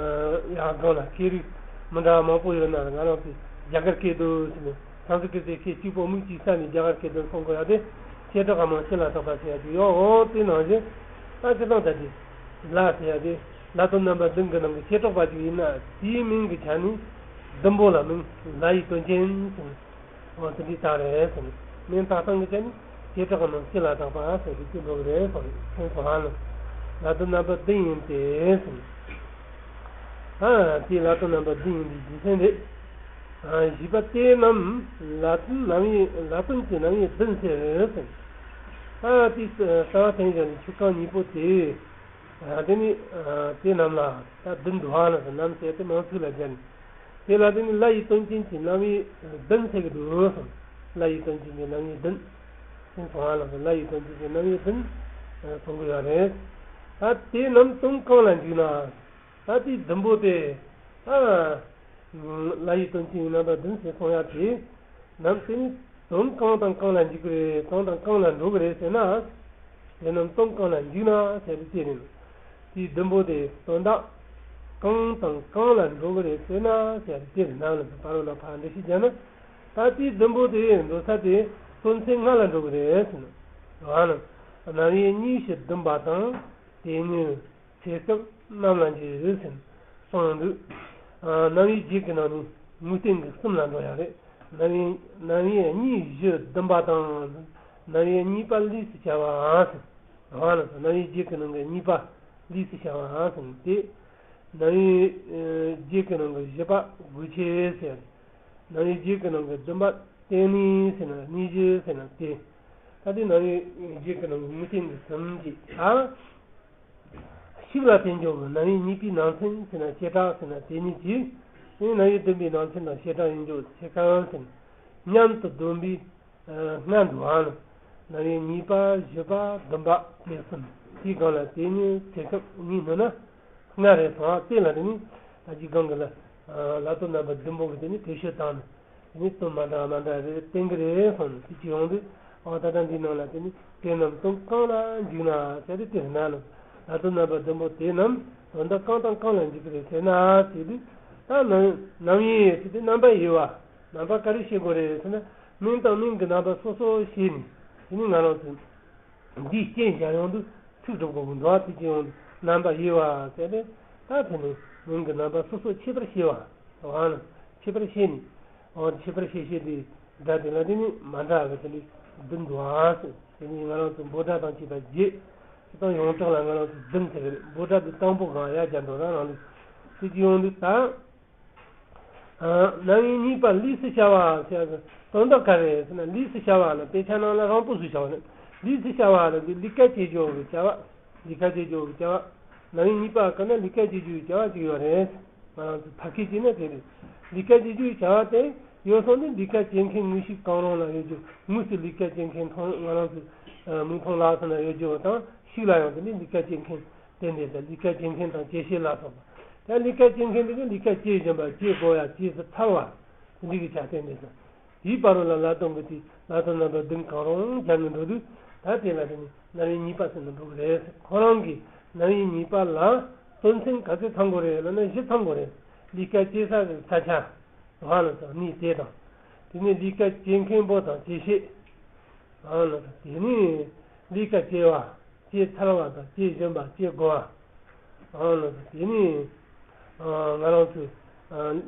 ཡང་སྒང་ལ་སྐད་རིགས་མི་འདྲ་བ་མང་པོ་ཡོད་ན་ང་རང་ཚོས་རྒྱ་གར་སྐད་དུ་ཟེར་ནས། སཾ་སྐྲྀ་ཏའི་སྐད་གཅིག་པོ་མིང་གཅིག་ས་ནས་རྒྱ་གར་སྐད་དུ་གསུང་དགོས་ཡ་དེ་བྱེ་བྲག་གི་མིང་སྤྱི་ལ་བཏགས་པ་ཟེར་ཡ་ཅིག་ཡོད། འོ་དེ་ནང་བཞིན་ད་སྤྱིར་བཏང་ད་དེ་ལ་ཟེར་ཡ་དེ་ལ་དོན་རྣམ་པ་བདུན་གྱི་ནང་གི་བྱེ་བྲག་པ་ཅིག་ཡིན་ན་དེའི་མིང་གི་ཆ་ནས་བདུན་པོ་ལ་མིང་ལ་ཡི་དོན་ཅན་ཟེར། འོ་དེ་འདྲའི་རྟགས་རེད་ཟེར། མིང་བཏགས་སྟངས་ཀྱི་ཆ་ནས་བྱེ་བྲག་གི་མིང་སྤྱི་ལ་བཏགས་པ་ཟེར་དེ་ཅིག་འགྲོ་གི་རེད་ཟེར། མཁྱེན་སོང་ཨ་ལ། ལ་དོན་རྣམ་པ་བདུན་ཡིན་ཏེ་ཟེར། ཨ་དེའི་ལ་དོན་རྣམ་པ་བདུན་ཡིན་པའི་རྒྱུ་མཚན་རེད། ཨ་བཞི་པ་དེ་རྣམས་ལ་དོན་རྣམ་དབྱེ་ལ་དོན་གྱི་རྣམ་དབྱེ་བདུན་ཟེར་ཟེར། ད་དེ་ལྟ་བ་དེ་ཡང་ཆུ་རྐང་གཉིས་པོ་དེ། དེ་ནི་དེ་རྣམས་ལ་ད་བདུན་འདུག་ཨ་ན་ཟེར། རྣམས་ཟེར་ཏེ་མང་ཚིག་ལ་སྦྱར་ནས། དེ་ལ་དེ་ནི་ལ་ཡི་དོན་ཅན་གྱི་རྣམ་དབྱེ་བདུན་ཟེར་གྱི་འདུག་གསུངས། ལ་ཡི་དོན་ཅན་གྱི་རྣམ་དབྱེ་བདུན། ཞེས་གསུངས་པ་ལ་ལ་ཡི་དོན་ཅན་གྱི་རྣམ་དབྱེ་བདུན་གསུང་གི་ཡོད་རེད། ད་དེ་རྣམས་དོན་གང་ལ་འཇུག་ན། ད་དེའི་བདུན་པོ་དེ། ད་ལ་ཡི་དོན་ཅན་གྱི་རྣམ་པ་བདུན་ཟེར་གསུང་ཡ་དེ། རྣམས་དེ་ནི་དོན་གང་དང་གང་ལ་འཇུག་གི་རེད། གང་དང་གང་ལ་འགྲོ་གི་རེད་ཟེར་ན། དེ་རྣམས་དོན་གང་ལ་འཇུག་ན་ཟེར་ཏེ་དེ་རེད། དེའི་བདུན་པོ་དེ་དོན་དག་གང་དང་གང་ལ་འགྲོ་གི་རེད་ཟེར་ན་ཟེར་ཏེ་དེ་རེད། ནང་ལ་ཕར་རོ་ལ་ཕར་འགྲེལ་བཤད་བརྒྱབ་ན། ད་དེའི་བདུན་པོ་དེ་འགྲོ་ས་དེ་དོན་ཚན་ལྔ་ལ་འགྲོ་གི་རེད་ཟེར་ན། རང་ལ་རྣམ་དབྱེ་གཉིས་བཞི་བདུན་པ་དང་། དེ་ཉིད་ཚེ་སྐབས་རྣམས་ལ་འཇུག་ཟེར་གསུངས་འདུག། རྣམ་དབྱེ་བརྒྱད་ཀྱི་ནང་ནས་དངོས་བསྟན་གྱི་གསུམ་ལ་འགྲོ་ཡ་རེད། རྣམ་དབྱེ་རྣམ་དབྱེ་གཉིས་བཞི་བདུན་པ་དང་། རྣམ་དབྱེ་གཉིས་པ་ལུས་སུ་བྱ་བ་ཟེར། རྣམ་དབྱེ་བརྒྱད་ཀྱི་ནང་གི་གཉིས་པ་ལུས་སུ་བྱ་བ་ཟེར་ཏེ། རྣམ་དབྱེ་བརྒྱད་ཀྱི་ནང་གི་བཞི་པ་དགོས་ཆེད་ཟེར། རྣམ་དབྱེ་བརྒྱད་ཀྱི་ནང་གི་བདུན་པ་རྟེན་གནས་ཟེར་ན་གནས་གཞི་ཟེར་ན་དེ། ད་དེ་རྣམ་དབྱེ་བརྒྱད་ཀྱི་ནང་གི་དངོས་བསྟན་གྱི་གསུམ་གྱི་ཨ། ཤུགས་ལ་བརྟེན་འཇོག་གི་རྣམ་དབྱེ་གཉིས་པའི་ནང་ཚན་ཟེར་ན་བྱེ་བྲག་ཟེར་ན་དེ་ཉིད་ཀྱི། དེ་རྣམ་དབྱེ་བདུན་པའི་ནང་ཚན་དང་བྱེ་བྲག་ཡིན་འཇོག་ཚེ་སྐབས་ཟེར་ན། མཉམ་དུ་བསྡོམས་པའི་ལྔ་འདུག་ཨང་། རྣམ་དབྱེ་གཉིས་པ་བཞི་པ་བདུན་པ་དེ་གསུམ། དེའི་སྒང་ལ་དེ་ཉིད་ཚེ་སྐབས་གཉིས་ནོ་ན། ལྔ་རེད་སོང་ཨ། དེ་ལ་དེ་ནི་ད་ཅི་གང་གི་ལ། ལ་དོན་རྣམ་པ་བདུན་པོ་གི་དེ་ནི་དེ་ཤོད་བཏང་ནས། དེ་ནི་དོན་མ་འདྲ་མ་འདྲ་རེ་བསྟན་གི་རེད་སོང་ནས་དེ་ཅི་ཡོང་དུས། ཨོ་ད་ལྟ་འདི་ནང་ལ་དེ་ནི་དེ་རྣམས་དོན་གང་ལ་འཇུག་ན་ཟེར་ཏེ་དེ་ན་ལ། ལ་དོན་རྣམ་པ་བདུན་པོ་དེ་རྣམས་དོན་དག་གང་དང་གང་ལ་འཇུག་གི་རེད་ཟེར་ན་ཟེར་དུས། ད་རྣམ་རྣམ་དབྱེ་ཟེར་དུས་རྣམ་པ་དབྱེ་བ། རྣམ་པ་ག་རེ་ཤེས་དགོས་རེད་ཟེར་ན། མིང་དང་མིང་གི་རྣམ་པ་སོ་སོ་ཤེས་ནས། དེ་ནི་ང་རང་ཚོ། འདིའི་རྐྱེན་བཞག་ཡོང་དུས་ཚིག་སྒྲུབ་དགོས་ཀྱི་འདུག་ཨ། དེ་ཅི་ཡོང་དུས་རྣམ་པ་དབྱེ་བ་ཟེར་ཏེ། ད་དེ་ནི་མིང་གི་རྣམ་པ་སོ་སོ་ཕྱེད་པར་ཤེས་པ། འོ་ན་ཕྱེད་པར་ཤེས་ནས། འོ་ཕྱེད་པར་ཤེས་ཤེས་དེ་སྒྲ་དེ་ལ་དེ་ནི་མ་འདྲ་བའི་དེ་ནི་བདུན་འདུག་ཨ་ཟེར། དེ་ནི་ང་རང་ཚོ་འབོད་སྒྲ་དང་བཅས་པ་བརྒྱད། དེ་དང་ཡོངས་གྲགས་ལ་ང་རང་ཚོ་བདུན་ཟེར་གི་རེད། འབོད་སྒྲ་དེ་དང་པོ་གང་ཡར་རྒྱ་འགྲོ་རང་རང་དུ། དེ་ཅི་ཡོང་དུས་ད། རྣམ་དབྱེ་གཉིས་པ་ལུས་སུ་བྱ་བ་ཟེར་ཡག་གི་དོན་དག་ག་རེ་ཟེར་ན། ལུས་སུ་བྱ་བ་ལ་དཔེ་ཆ་ནང་ལ་རང་པོ་སུ་བྱ་བ་ནི། ལུས་སུ་བྱ་བ་ལ་འདི་ལུས་ཀ་བྱེད་འཇོག་གི་བྱ་བ། ལུས་ཀ་བྱེད་འཇོག་གི་བྱ་བ། རྣམ་དབྱེ་གཉིས་པ་ཀ་ན་ལུས་ཀ་བྱེད་འཇོག་གི་བྱ་བ་ཅིག་ཡོད་རེད། ང་རང་ཚོ་ཕ་སྐད་ཅིག་ན་དེ་རེད། ལུས་ཀ་བྱེད་འཇོག་གི་བྱ་བ་དེ་ཡོད་སོང་དུས་ལུས་ཀ་བྱེད་མཁན་དངོས་ཤུགས་གང་རུང་ལ་ཡོད་རྒྱུ། དངོས་སུ་ལུས་ཀ་བྱེད་མཁན་མཐོང་ང་རང་ཚོ་མིག་མཐོང་ལག་ཟིན་ན་ཡོད་རྒྱུ་དང་ཤུགས་ལ་ཡང་དེ་ནི་ལུས་ཀ་བྱེད་མཁན། རྟེན་འབྲེལ་དང་ལུས་ཀ་བྱེད་མཁན་དང་བྱེད་བྱེད་ལ་སོགས་པ། ད་ལུས་ཀ་བྱེད་མཁན་དེ་ནི་ལུས་ཀ་བྱེད་བཞིན་པ་བྱེད་དགོས་ཡ་བྱེད་སུ་ཐལ་བ། དེ་འདྲ་གི་ཆ་རྟེན་འབྲེལ་དང་། དེའི་བར་རོ་ལ་ལ་དོན་གྱི་དེ་ལ་དོན་རྣམ་པ་བདུན་གང་རུང་སྦྱར་ནས་འགྲོ་དུས། ད་དེ་ལ་དེ་ནི་རྣམ་དབྱེ་གཉིས་པ་ཟེར་ནས་འགྲོ་གི་རེད། ཁོ་རང་གི་རྣམ་དབྱེ་གཉིས་པ་ལ་དོན་ཚན་ག་ཚོད་ཚང་དགོས་རེད་ལབ་ན་བཞི་ཚང་དགོས་རེད། ལུས་ཀ་བྱེད་ས་གི་ས་ཆ། བ་ལ་དང་གནས་དེ་དང་། དེ་ནི་ལུས་ཀ་བྱེད་མཁན་པོ་དང་བྱེད་བྱེད། བ་ལ་དང་དེ་ནི་ལུས་ཀ་བྱེད་པ། བྱེད་ཚར་བ་དང་བྱེད་བཞིན་པ་བྱེད་དགོས་པ། ཨང་ལ་དེ་ནི་ང་རང་ཚོས་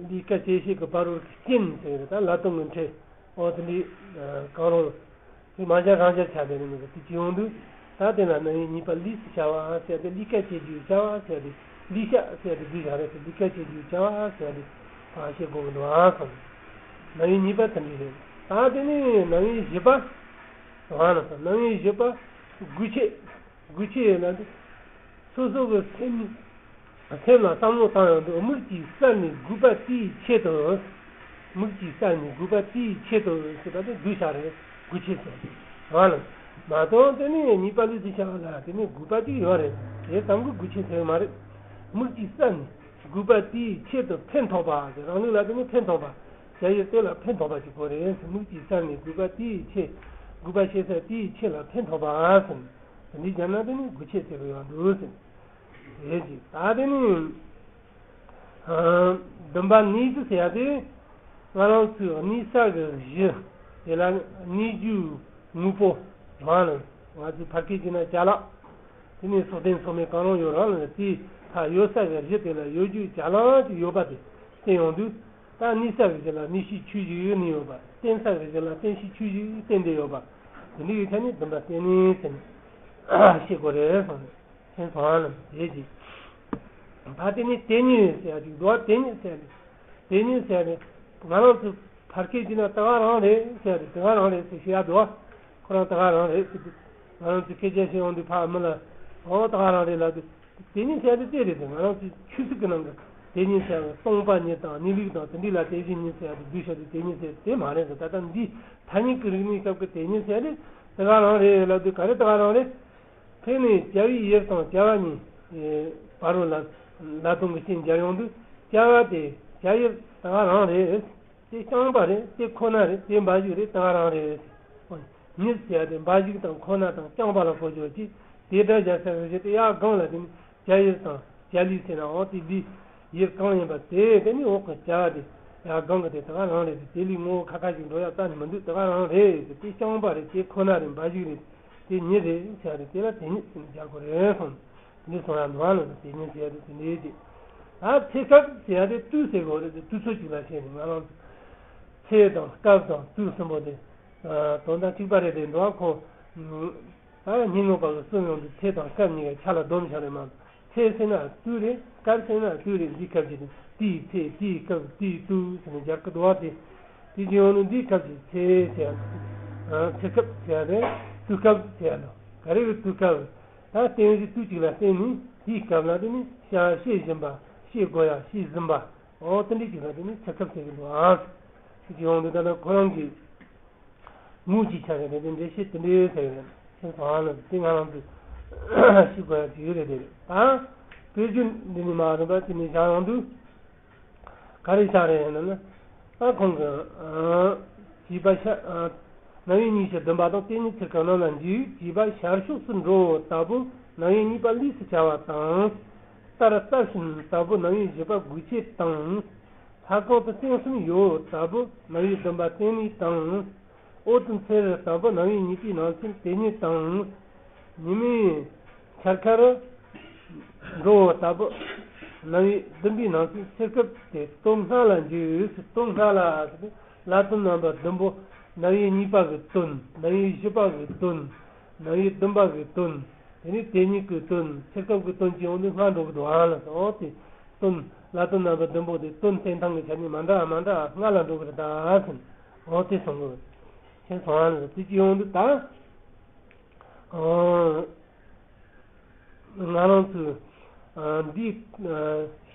ལུས་ཀ་བྱེད་བྱེད་ཀྱི་བར་རོལ་གྱི་རྐྱེན་ཟེར་ད་ལ་དོན་གྱི་འཕྲད་འོ་དེ་འདྲའི་གང་རུང་དེ་མ་སྦྱར་རང་སྦྱར་བྱ་དེ་ནི་དེ་ཅི་ཡོང་དུས་ད་དེ་ལ་རྣམ་དབྱེ་གཉིས་པ་ལུས་སུ་བྱ་བ་ཟེར་ཏེ་ལུས་ཀ་བྱེད་རྒྱུའི་བྱ་བ་ཟེར་ཏེ་ལུས་ཤ་ཟེར་ཏེ་འདུས་བྱ་རེད་དེ་ལུས་ཀ་བྱེད་རྒྱུའི་བྱ་བ་ཟེར་ཏེ་གང་བྱེད་དགོས་ཀྱི་འདུག་ཨང་སོང་། རྣམ་དབྱེ་གཉིས་པ་དེ་འདྲ་རེད། ད་དེ་ནི་རྣམ་དབྱེ་བཞི་པ། ཨང་ལ་སོང་རྣམ་དབྱེ་བཞི་པ་དགོས་ཆེད། དགོས་ཆེད་ཡིན་ན་འདི། སོ་སོ་གི་སེམས། སེམས་ལ་བསམ་བློ་བཏང་ཡོང་དུས་དམིགས་ཀྱིས་བསལ་ནས་དགོས་པ་དེའི་ཆེད་དུ། དམིགས་ཀྱིས་བསལ་ནས་དགོས་པ་དེའི་ཆེད་དུ་ཟེར་བ་དེ་འདུས་བྱ་རེད། དགོས་ཆེད་ཟེར། རང་ལ། མ་གཏོགས་དེ་ནས་གཉིས་པ་ལུས་སུ་བྱ་བ་ལ་དེ་ནས་དགོས་པ་ཅིག་ཡོད་རེད། དེ་ཙམ་གྱིས་དགོས་ཆེད་ཟེར་གི་མ་རེད། དམིགས་ཀྱིས་བསལ་ནས་དགོས་པ་དེའི་ཆེད་དུ་ཕན་ཐོགས་པ་ཟེར་རང་ལུགས་ལ་དེ་ནས་ཕན་ཐོགས་པ། བྱ་ཡུལ་དེ་ལ་ཕན་ཐོགས་པ་ཅིག་དགོས་རེད། དམིགས་ཀྱིས་བསལ་ནས་དགོས་པ་དེའི་ཆེད། དགོས་པ་ཤེས་ས་དེའི་ཆེད་ལ་ཕན་ཐོགས་པ་ཟེར། དེ་འདྲའི་སྦྱར་ན་དེ་ནི་དགོས་ཆེད་ཟེར་གི་ཡོད་འདུག་ཟེར། དེ་ཅིག་ད་དེ་ནི། བདུན་པ་གནས་ཚུལ་ཟེར་ཡ་དེ། ང་རང་ཚོའི་གནས་ས་གི་གཞི། དེ་ལ་གནས་རྒྱུའི་དངོས་པོ། རང་ལ་ང་ཚོའི་ཕ་སྐད་ཀྱི་ན་ཅ་ལག་དེ་ནི་སྲོག་ལྡན་སྲོག་མེད་གང་རུང་ཡོད་རང་ལ་དེའི་ཕ་ཡོད་ས་གི་གཞི་དེ་ལ་ཡོད་རྒྱུའི་ཅ་ལག་ཅིག་ཡོད་པ་དེ་བསྟན་ཡོང་དུས། ད་གནས་ས་གི་གཞི་ལ་གནས་ཤིང་ཆུ་བཞི་ཡོད་ནི་ཡོད་པ། བསྟན་ས་གི་གཞི་ལ་བསྟན་ཤིང་ཆུ་བཞི་བསྟན་ཏེ་ཡོད་པ། དེ་འདྲ་ཡོད་ཆ་ནི་བདུན་པ་བསྟན་ནས་ཟེར་ནས་ཤེས་དགོས་རེད་གསུངས་ནས་མཁྱེན་སོང་ཨ་ལམ་དེ་ཅིག་ད་དེ་ནི་དེ་ཉིད་ཟེར་ཡ་ཅིག་འདུག་བ། དེ་ཉིད་ཟེར་ནས་དེ་ཉིད་ཟེར་ནས་ང་རང་ཚོ་ཕར་སྐད་ཅིག་ན་ད་ག་རང་རེད་ཟེར་ཏེ་ད་ག་རང་རེད་ཟེར་ཤེས་ཡ་འདུག་བ། ཁོ་རང་ད་ག་རང་རེད་ཟེར་དུས། ང་རང་ཚོས་སྐད་ཆ་བཤད་ཡོང་དུས་ཕ་མི་ལ་ཨོ་ད་ག་རང་རེད་ལབ་དུས། དེ་ཉིད་ཟེར་ཡ་དེ་དེ་རེད་དེ། ང་རང་ཚོའི་ཆོས་ཚིག་གི་ནང་གི་དེ་ཉིད་ཟེར་ཡ་སྟོང་པ་ཉིད་དང་གནས་ལུགས་དང་དེ་འདྲ་ལ་དེ་བཞིན་ཉིད་ཟེར་ཡ་དེ་བསྡུས་བཞག་དུས་དེ་ཉིད་ཟེར་དེ་མ་རེད་ཟེར། ད་ལྟ་འདི་ཐ་སྙད་ཀྱི་རིག་གནས་སྐབས་ཀྱི་དེ་ཉིད་ཟེར་ཡ་དེ་ད་ག་རང་རེད་ལབ་དུས། ག་རེ་ད་ག་རང་རེད། ཕལ་ནི་བྱ་བའི་ཡུལ་དང་བྱ་བ་གཉིས་བར་རོ་ལ་ལ་དོན་གྱི་རྐྱེན་སྦྱར་ཡོང་དུས། བྱ་བ་དེ་བྱ་ཡུལ་ད་ག་རང་རེད། དེ་རྐྱང་པ་རེད། དེ་ཁོ་ན་རེད། དེ་འབའ་ཞིག་རེད། ད་ག་རང་རེད། ཉིད་ཟེར་ཡ་དེ་འབའ་ཞིག་དང་ཁོ་ན་དང་རྐྱང་པ་ལ་གོ་ཆོག་ཅིག་དེ་སྒྲ་སྦྱར་ས་རེད། དེ་ཡར་སྒང་ལ་དེ་ནི་བྱ་ཡུལ་དང་བྱ་ལས་ཟེར་ན་འོ་དེ་ལས་ཡུལ་གང་ཡིན་པ་དེ་དེ་ནི་འོག་གི་བྱ་བ་དེ་ཡར་སྒང་གི་དེ་ད་ག་རང་རེད། དེ་ལས་ངོ་བོ་ཁ་ཁ་ཞིག་འགྲོ་ཡ་རྩ་ནས་མི་འདུག་ད་ག་རང་རེད། དེ་རྐྱང་པ་རེད། དེ་ཁོ་ན་རེད། འབའ་ཞིག་རེད། དེ་ཉིད་རེད་ཟེར་ཡ་རེད། དེ་ལ་དེ་ཉིད་ཟེར་ནས་སྦྱར་དགོས་རེད་གསུངས། འདི་སོང་ཡང་འདུག་ཨ་ལ། དེ་ཉིད་ཟེར་དུས་དེ་འདྲའི་ཅིག་ཨ་ཚེ་སྐབས་ཟེར་ཡ་དེ་དུས་ཟེར་དགོས་རེད། དེ་དུས་ཚོད་ཅིག་ལ་བཤད་ནས་ང་རང་ཚོ་ཚེ་དང་སྐབས་དང་དུས་གསུམ་པོ་དེ་དོན་དག་གཅིག་པ་རེད་དེ་འདུག་ཨ། ཁོ་ཨ་སྙན་ངག་པ་གི་གསུང་ཡོང་དུས་ཚེ་དང་སྐབས་གཉིས་ཀ་ཆ་ལ་སྡོམ་བྱ་རེད་མ་གཏོགས། ཚེ་ཟེར་ན་དུས་རེད། སྐབས་ཟེར་ན་དུས་རེད། འདིའི་སྐབས་ཀྱི་དེ་དེའི་ཚེ་དེའི་སྐབས་དེའི་དུས་ཟེར་ནས་སྦྱར་གི་འདུག་ཨ། དེ་དེ་བཞིན་ཡང་ནི་འདིའི་སྐབས་ཀྱི་ཚེ་ཟེར་ཡ། ཚེ་སྐབས་ཟེར་ཡ་རེད། དུས་སྐབས་ཟེར་ཡ་འདུག་ག་རེ་གི་དུས་སྐབས། ད་རྟེན་གཞི་དུས་གཅིག་ལ་བརྟེན་ནས་དེའི་སྐབས་ལ་དེ་ནི་བྱ་བྱེད་བཞིན་པ། བྱེད་དགོས་ཡ་བྱེད་བཞིན་པ། འོ་དེ་འདྲའི་གཅིག་ལ་དེ་ནི་ཚེ་སྐབས་ཟེར་གི་འདུག་ཨང་། དེ་ཅི་ཡོང་དུས་ད་ལྟ་ཁོ་རང་གི་ངོས་ཀྱི་ཆ་རེ་རེ་དེ་འགྲེལ་བཤད་དེ་འདྲའི་ཟེར་གི་རེད། ཁྱེད་ཚོ་ཨང་ལ་དེ་ང་རང་ཚོས་ཤེས་དགོས་ཡ་ཅིག་ཡོད་རེད། དེ་རེད། ད་དཔེ་བརྗོད་འདི་ནི་མ་རུངས་པ་དེ་ནི་བཞག་ཡོང་དུས། ག་རེ་ཆགས་རེད་ན་ན། ཨ་ཁོང་གི་ཨ་བྱིས་པ་ཤ་ཨ་རྣམ་དབྱེ་གཉིས་ཀྱི་བདུན་པ་དང་། དེ་ཉིད་ཚིག་གི་རྣམ་ལ་འཇུག་བྱིས་པ་ཤར་ཕྱོགས་སུ་འགྲོ་ལྟ་བུ་རྣམ་དབྱེ་གཉིས་པ་ལས་སུ་བྱ་བ་དང་། ལྟར་ལྟར་བཞིན་ལྟ་བུ་རྣམ་དབྱེ་བཞི་པ་དགོས་ཆེད་དང་། ལྷ་གང་དུ་རྟེན་གསུམ་ཡོད་ལྟ་བུ་རྣམ་དབྱེ་བདུན་པ་རྟེན་ལས་དང་། འོད་དུ་འཚེར་ལྟ་བུ་རྣམ་དབྱེ་གཉིས་པའི་ནང་ཚན་དེ་ཉིད་དང་། ཉི་མའི་འཆར་ཁར་འགྲོ་ལྟ་བུ་རྣམ་དབྱེ་བདུན་པའི་ནང་ཚན་ཚེ་སྐབས་ཏེ། སྟོན་སྔ་ལ་འཇུག་སྟོན་སྔ་ལ་ཟེར་ཏེ། ལ་དོན་རྣམ་པ་བདུན་པོ། རྣམ་དབྱེ་གཉིས་པ་གི་དོན། རྣམ་དབྱེ་བཞི་པ་གི་དོན། རྣམ་དབྱེ་བདུན་པ་གི་དོན། དེ་ནས་དེ་ཉིད་ཀྱི་དོན། ཚེ་སྐབས་ཀྱི་དོན་གྱི་འོག་ནས་སྔ་འགྲོ་གི་འདུག་ཨ་ལ་ཟེར། འོ་དེ་དོན་ལ་དོན་རྣམ་པ་བདུན་པོ་དེ་དོན་བསྟན་སྟངས་ཀྱི་ཆ་ནས་མ་འདྲ་མ་འདྲ་སྔ་ལ་འགྲོ་གི་རེད་ད་ཟེར། འོ་དེ་གསུང་གི་ཡོད། ཁྱེད་སོང་ཨ་ལ་ཟེར། དེ་ཅི་ཡོང་དུས་ད། ང་རང་ཚོས་འདི་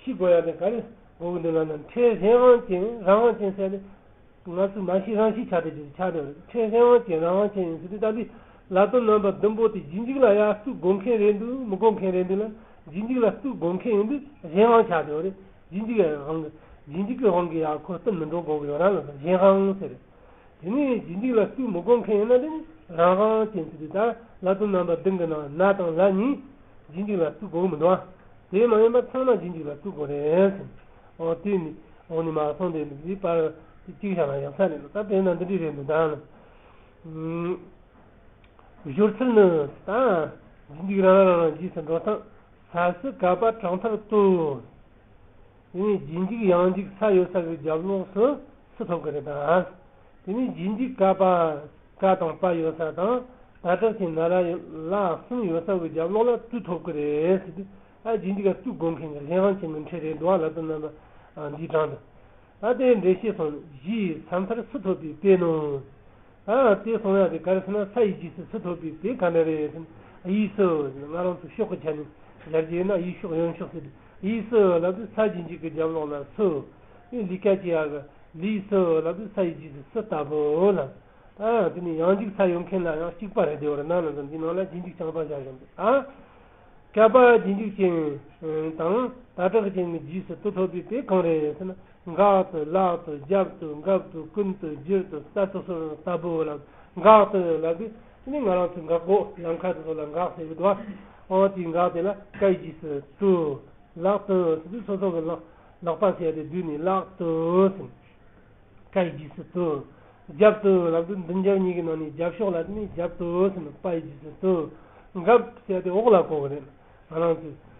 ཤེས་དགོས་ཡ་དེ་ག་རེ་དགོས་ཀྱི་འདུག་ལབ་ན། འཕྲལ་གཞན་དབང་ཅན་རང་དབང་ཅན་ཟེར་ནས། ང་ཚོས་མ་ཤེས་རང་ཤེས་ཆགས་བསྡད་ཀྱི་ཆགས་བསྡད་པ་རེད། འཕྲལ་གཞན་དབང་ཅན་རང་དབང་ཅན་ཡིན་ཟེར་དུས། ད་འདི་ལ་དོན་རྣམ་པ་བདུན་པོ་དེ་རྗེས་འཇུག་ལ་ཡར་གཏུག་དགོས་མཁན་རེད་འདུག་མི་དགོས་མཁན་རེད་འདུག་ལ། རྗེས་འཇུག་ལ་གཏུག་དགོས་མཁན་ཡིན་དུས་གཞན་དབང་ཆགས་བསྡད་པ་རེད། རྗེས་འཇུག་ཡང་རང་གི་རྗེས་འཇུག་གི་དབང་གིས་ཡར་ཁོ་བསྟུན་མི་འགྲོ་དགོས་ཀྱི་ཡོད་ར་ལ། གཞན་དབང་ཟེར། དེ་ནས་རྗེས་འཇུག་ལ་གཏུག་མི་དགོས་མཁན་ཡིན་ན་དེ་ནི་རང་དབང་ཅན་ཟེར་དུས། ད་ལ་དོན་རྣམ་པ་བདུན་གྱི་ནང་ན་དང་ལ་གཉིས་རྗེས་འཇུག་ལ་གཏུག་དགོས་ཀྱི་མི་འདུག་ཨ། དེ་མ་ཡིན་པ་ཚང་མ་རྗེས་འཇུག་ལ་གཏུག་དགོས་རེད་ཟེར། འོ་དེ་ནི་འོ་ནི་མ་སོང་དེ་འདི་པར་གཅིག་བཞག་ན་ཡག་ས་རེད་ལ། ད་དཔེར་ན་འདི་འདྲ་རེད་འདུག་ད་ནི། སྦྱོར་ཚུལ་ནི། ད་རྗེས་འཇུག་རང་རང་རང་རྗེས་སུ་འགྲོ་སྟངས། ས་སུ་ཀ་པ་དྲག་མཐར་ལྟོས། དེ་ནས་རྗེས་འཇུག་ཡང་འཇུག་ས་ཡོད་ས་གི་རྒྱབ་ལོགས་སུ་སུ་ཐོབ་ཀྱི་རེད་ད། དེ་ནས་རྗེས་འཇུག་ཀ་པ་ཀ་དང་པ་ཡོད་ས་དང་། ད་དྲག་ཅན་ན་ར་ལ་གསུམ་ཡོད་ས་གི་རྒྱབ་ལོགས་ལ་ཏུ་ཐོབ་ཀྱི་རེད་ཟེར་དུས། ཨ་རྗེས་འཇུག་ལ་ཏུ་དགོས་མཁན་གྱི་གཞན་དབང་ཅན་གྱི་འཕྲལ་རེད་འདུག་ཨ། ལ་དོན་རྣམ་པ་འདིའི་གྲངས་དུ། ད་དེ་འགྲེལ་བཤད་སོང་། གཞིའི་ས་མཐར་སུ་ཐོབ་པའི་དཔེ་ནོ། ཨ་དེ་སོང་ཡ་དེ་ག་རེ་ཟེར་ན། ས་ཡི་རྗེས་སུ་སུ་ཐོབ་པའི་དཔེ་ག་འདྲ་རེད་ཟེར་ན། གཡས་སུ། ང་རང་ཚོ་ཕྱོགས་ཀྱི་ཆ་ནས་སྦྱར་རྒྱུ་ཡིན་ན། གཡས་ཕྱོགས་གཡོན་ཕྱོགས་ཟེར་ཏེ། གཡས་སུ་ལབ་དུས་ས་རྗེས་འཇུག་གི་རྒྱབ་ལོགས་ལ་སུ། ཨེ་ལས་ཀ་བྱེད་ཡ་གི་ལས་སུ་ལབ་དུས་ས་ཡི་རྗེས་སུ་སུ་ལྟ་བུ་ལ། ཨ་དེ་ནི་ཡང་འཇུག་ས་ཡོད་མཁན་ལ་ཡང་གཅིག་པ་རེད་དེ་བར་ན་ལ་འདི་ནང་ལ་རྗེས་འཇུག་རྐྱང་པ་བཞག་བཞག་འདུག་ཨ། ཀ་པ་རྗེས་འཇུག་ཅན་དང་ད་དྲག་ཅན་གྱི་རྗེས་སུ་ཏུ་ཐོབ་པའི་དཔེ་གང་རེད་ཟེར་ན། འགག་ཏུ། ལག་ཏུ། རྒྱབ་ཏུ། འགབ་ཏུ། ཀུན་ཏུ། བསྒྱུར་ཏུ། བསྟར་དུ་སོགས་ལྟ་བུ་ལ། འགག་ཏུ་ལབ་དུས་ནི་ང་རང་ཚོའི་འགག་སྒོ་ལམ་ཁ་དེ་ཚོ་ལ་འགག་ཟེར་གྱི་འདུག་ཨ། འོ་དེའི་འགག་དེ་ལ་ཀ་ཡི་རྗེས་སུ་ཏུ། ལག་ཏུ་ཟེར་དུས་སོ་སོ་གི་ལག་ལག་པ་ཟེར་ཡ་དེ་བསྡུས་ནས་ལག་ཏུ་ཟེར། ཀ་ཡི་རྗེས་སུ་ཏུ། རྒྱབ་ཏུ་ལབ་དུས་མདུན་རྒྱབ་གཉིས་ཀྱི་ནང་ནས་རྒྱབ་ཕྱོགས་ལ་དེ་ནི་རྒྱབ་ཏུ་ཟེར་ནས་པ་ཡི་རྗེས་སུ་ཏུ། འགབ་ཟེར་ཡ་དེ་འོག་ལ་གོ་གི་རེད། ང་རང་ཚོས་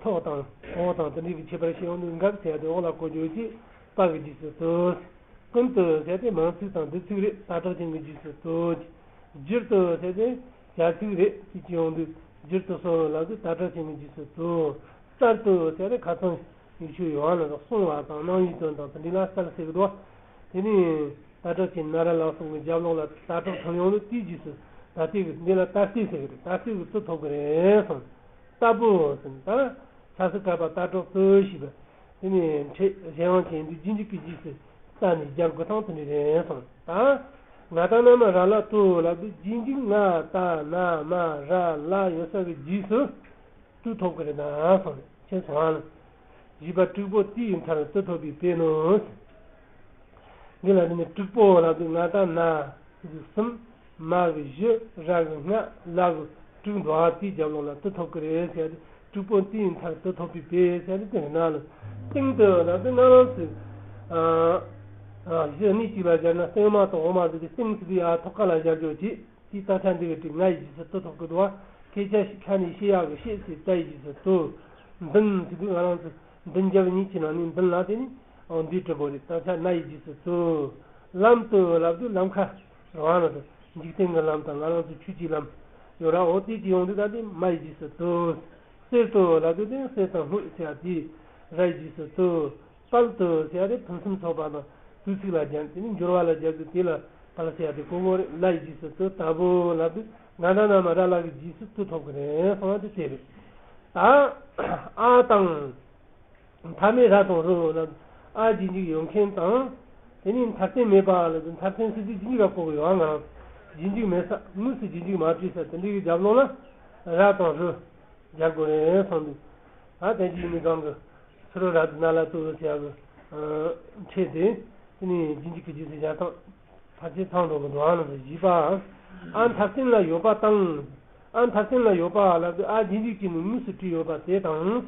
ཐོག་དང་འོག་དང་དེ་འདྲའི་གི་ཁྱད་པར་ཤེས་ཡོང་དུས། འགབ་ཟེར་ཡ་དེ་འོག་ལ་གོ་རྒྱུ་ཅིག་པ་གི་རྗེས་སུ་ཏུ། ཀུན་ཏུ་ཟེར་ཏེ་མང་ཚིག་དང་བསྡུ་ཚིག་རེད། ད་དྲག་ཅན་གྱི་རྗེས་སུ་ཏུ། བསྒྱུར་ཏུ་ཟེར་ཏེ་བྱ་ཚིག་རེད། དེ་ཅི་ཡོང་དུས་བསྒྱུར་ཏུ་སོགས་ལབ་དུས་ད་དྲག་ཅན་གྱི་རྗེས་སུ་ཏུ། བསྟར་ཏུ་ཟེར་ཏེ་ཁ་སང་ཡིག་ཆོས་ཡོད་ཨ་ལ་སོགས་གསུང་བ་དང་སྣང་བའི་དོན་དང་དེ་འདྲ་ལ་བསྟར་ཟེར་གི་འདུག་དེ་ནས་ད་དྲག་ཅན་ན་ར་ལ་གསུམ་གྱི་རྒྱབ་ལོགས་ལ་ད་དྲག་ཐོན་ཡོང་དུས་དེའི་རྗེས་སུ་ད་ ད་ལྟའི་གི་འདི་ལ་ད་ལྟའི་ཟེར་གི་རེད། ད་ལྟའི་གི་ཏུ་ཐོབ་གི་རེད་གསུངས། ལྟ་བུ་ཟེར་ན་ད་ཆ་སི་ཀ་པ་ལྟ་གྲོགས་ཏུ་ཞེས་པ། དེ་ནས་ཕྲད་གཞན་དབང་ཅན་འདི་རྗེས་འཇུག་གི་རྗེས་སུ་ལྟ་ནས་སྦྱར་དགོས་སྟངས་དེ་འདྲ་རེད་གསུངས། ད་ང་ད་ན་མ་ར་ལ་ཏུ་ལབ་དུས་རྗེས་འཇུག་ང་ད་ན་མ་ར་ལ་ཡོད་ས་གི་རྗེས་སུ་ཏུ་ཐོབ་གི་རེད་ན་གསུངས། ནས་ཁྱེད་སོང་ཨ་ལ། བཞི་པ་དྲུག་པོ་དེའི་མཐར་ཏུ་ཐོབ་པའི་དཔེ་ནོ། འདི་ལ་དེ་ནི་དྲུག་པོ་ལབ་དུས་ང་ད་ན་གསུམ། མ་གི་བཞི། ར་གི་ལྔ། ལ་གི་དྲུག་འདུག་ཨ། དེའི་རྒྱབ་ལོགས་ལ་ཏུ་ཐོབ་ཀྱི་རེད་ཟེར་ཏེ། དྲུག་པོ་དེའི་མཐར་ཏུ་ཐོབ་པའི་དཔེ་ཟེར་ཏེ་དེ་ནང་ལ་སྟེང་དུ་ལབ་དུས་ང་རང་ཚོས་ཨ་ཨ་གཞི་གནས་གཅིག་ལ་སྦྱར་ན་སྟེང་མ་དང་འོག་མ་ཟེར་ཏེ་སྟེང་ཟེར་དུས་ཡ་ཐོག་ཁ་ལ་སྦྱར་རྒྱུ་བྱེད། དེའི་དག་ཆ་འདི་གི་དྲི་ང་ཡི་རྗེས་སུ་ཏུ་ཐོབ་ཀྱི་འདུག་བ། ཁྱེད་ཅག་ཤི་ཁ་ནས་ཤི་ཡག་གི་ཤེས་ཟེར་ད་ཡི་རྗེས་སུ་ཏུ། མདུན་ཟེར་དུས་ང་རང་ཚོ་མདུན་རྒྱབ་གཉིས་ཀྱི་ནང་ནས་མདུན་ལ་དེ་ནི་འོ་འདི་གྲུབ་པོ་རེད། དག་ཆ་ན་ཡི་རྗེས་སུ་ཏུ། ལམ་དུ་ལབ་དུས་ལམ་ཁ་རང་ལ་འཇིག་རྟེན་གྱི་ལམ་དང་ང་རང་ཚོ་ཆོས་ཀྱི་ལམ་ཡོད་ར། འོ་དེ་ཅི་ཡོང་དུས་ད་དེ་མ་ཡི་རྗེས་སུ་ཏུ། གསེར་དུ་ལབ་དུས་དེ་གསེར་དང་དངུལ་ཟེར་ཡ་དེ་ར་ཡི་རྗེས་སུ་ཏུ། དཔལ་དུ་ཟེར་ཡ་དེ་ཕུན་སུམ་ཚོགས་པ་དང་དུས་ཚིགས་ལ་སྦྱར། དེ་ནི་འབྱོར་བ་ལ་སྦྱར་དུས་དེ་ལ་དཔལ་ཟེར་ཡ་དེ་གོ་གོ་རེད། ལ་ཡི་རྗེས་སུ་ཏུ། ལྟ་བུ་ལབ་དུས་ང་ད་ན་མ་ར་ལ་གི་རྗེས་སུ་ཏུ་ཐོབ་ཀྱི་རེད་གསུངས་པ་དེ་དེ་རེད། ད་ཨ་དང་མཐའ་མེད་ར་དང་རུ་ལབ། ཨ་རྗེས་འཇུག་ཡོད་མཁན་དང་། དེ་ནི་མཐར་ཐེན་མེད་པ་ལབ་དུས་མཐར་ཐེན་ཟེར་དུས་རྗེས་འཇུག་ལ་གོ་གི་ཡོད་ཨ། ང་རང་རྗེས་འཇུག་མེད་ས་དངོས་སུ་རྗེས་འཇུག་མ་བྲིས་ས་དེ་འདྲའི་གི་རྒྱབ་ལོགས་ལ་ར་དང་རུ་སྦྱར་དགོས་རེད་གསུངས་འདུག་ད་དེ་རྗེས་ནི་གང་གི་སུ་རུ་ར་དུ་ན་ལ་ཏུ་ཟེར་ཡ་གི་ཕྲད་དེ། དེ་ནི་རྗེས་འཇུག་གི་རྗེས་སུ་སྦྱར་སྟངས་ཕལ་ཆེར་ཚང་འགྲོ་གི་འདུག་ཨ་ནི་བཞི་པ། ཨ་མཐར་ཐེན་ལ་ཡོད་པ་དང་། ཨ་མཐར་ཐེན་ལ་ཡོད་པ་ལབ་དུས་ཨ་རྗེས་འཇུག་གི་ནི་དངོས་སུ་བྲིས་ཡོད་པ་དེ་དང་།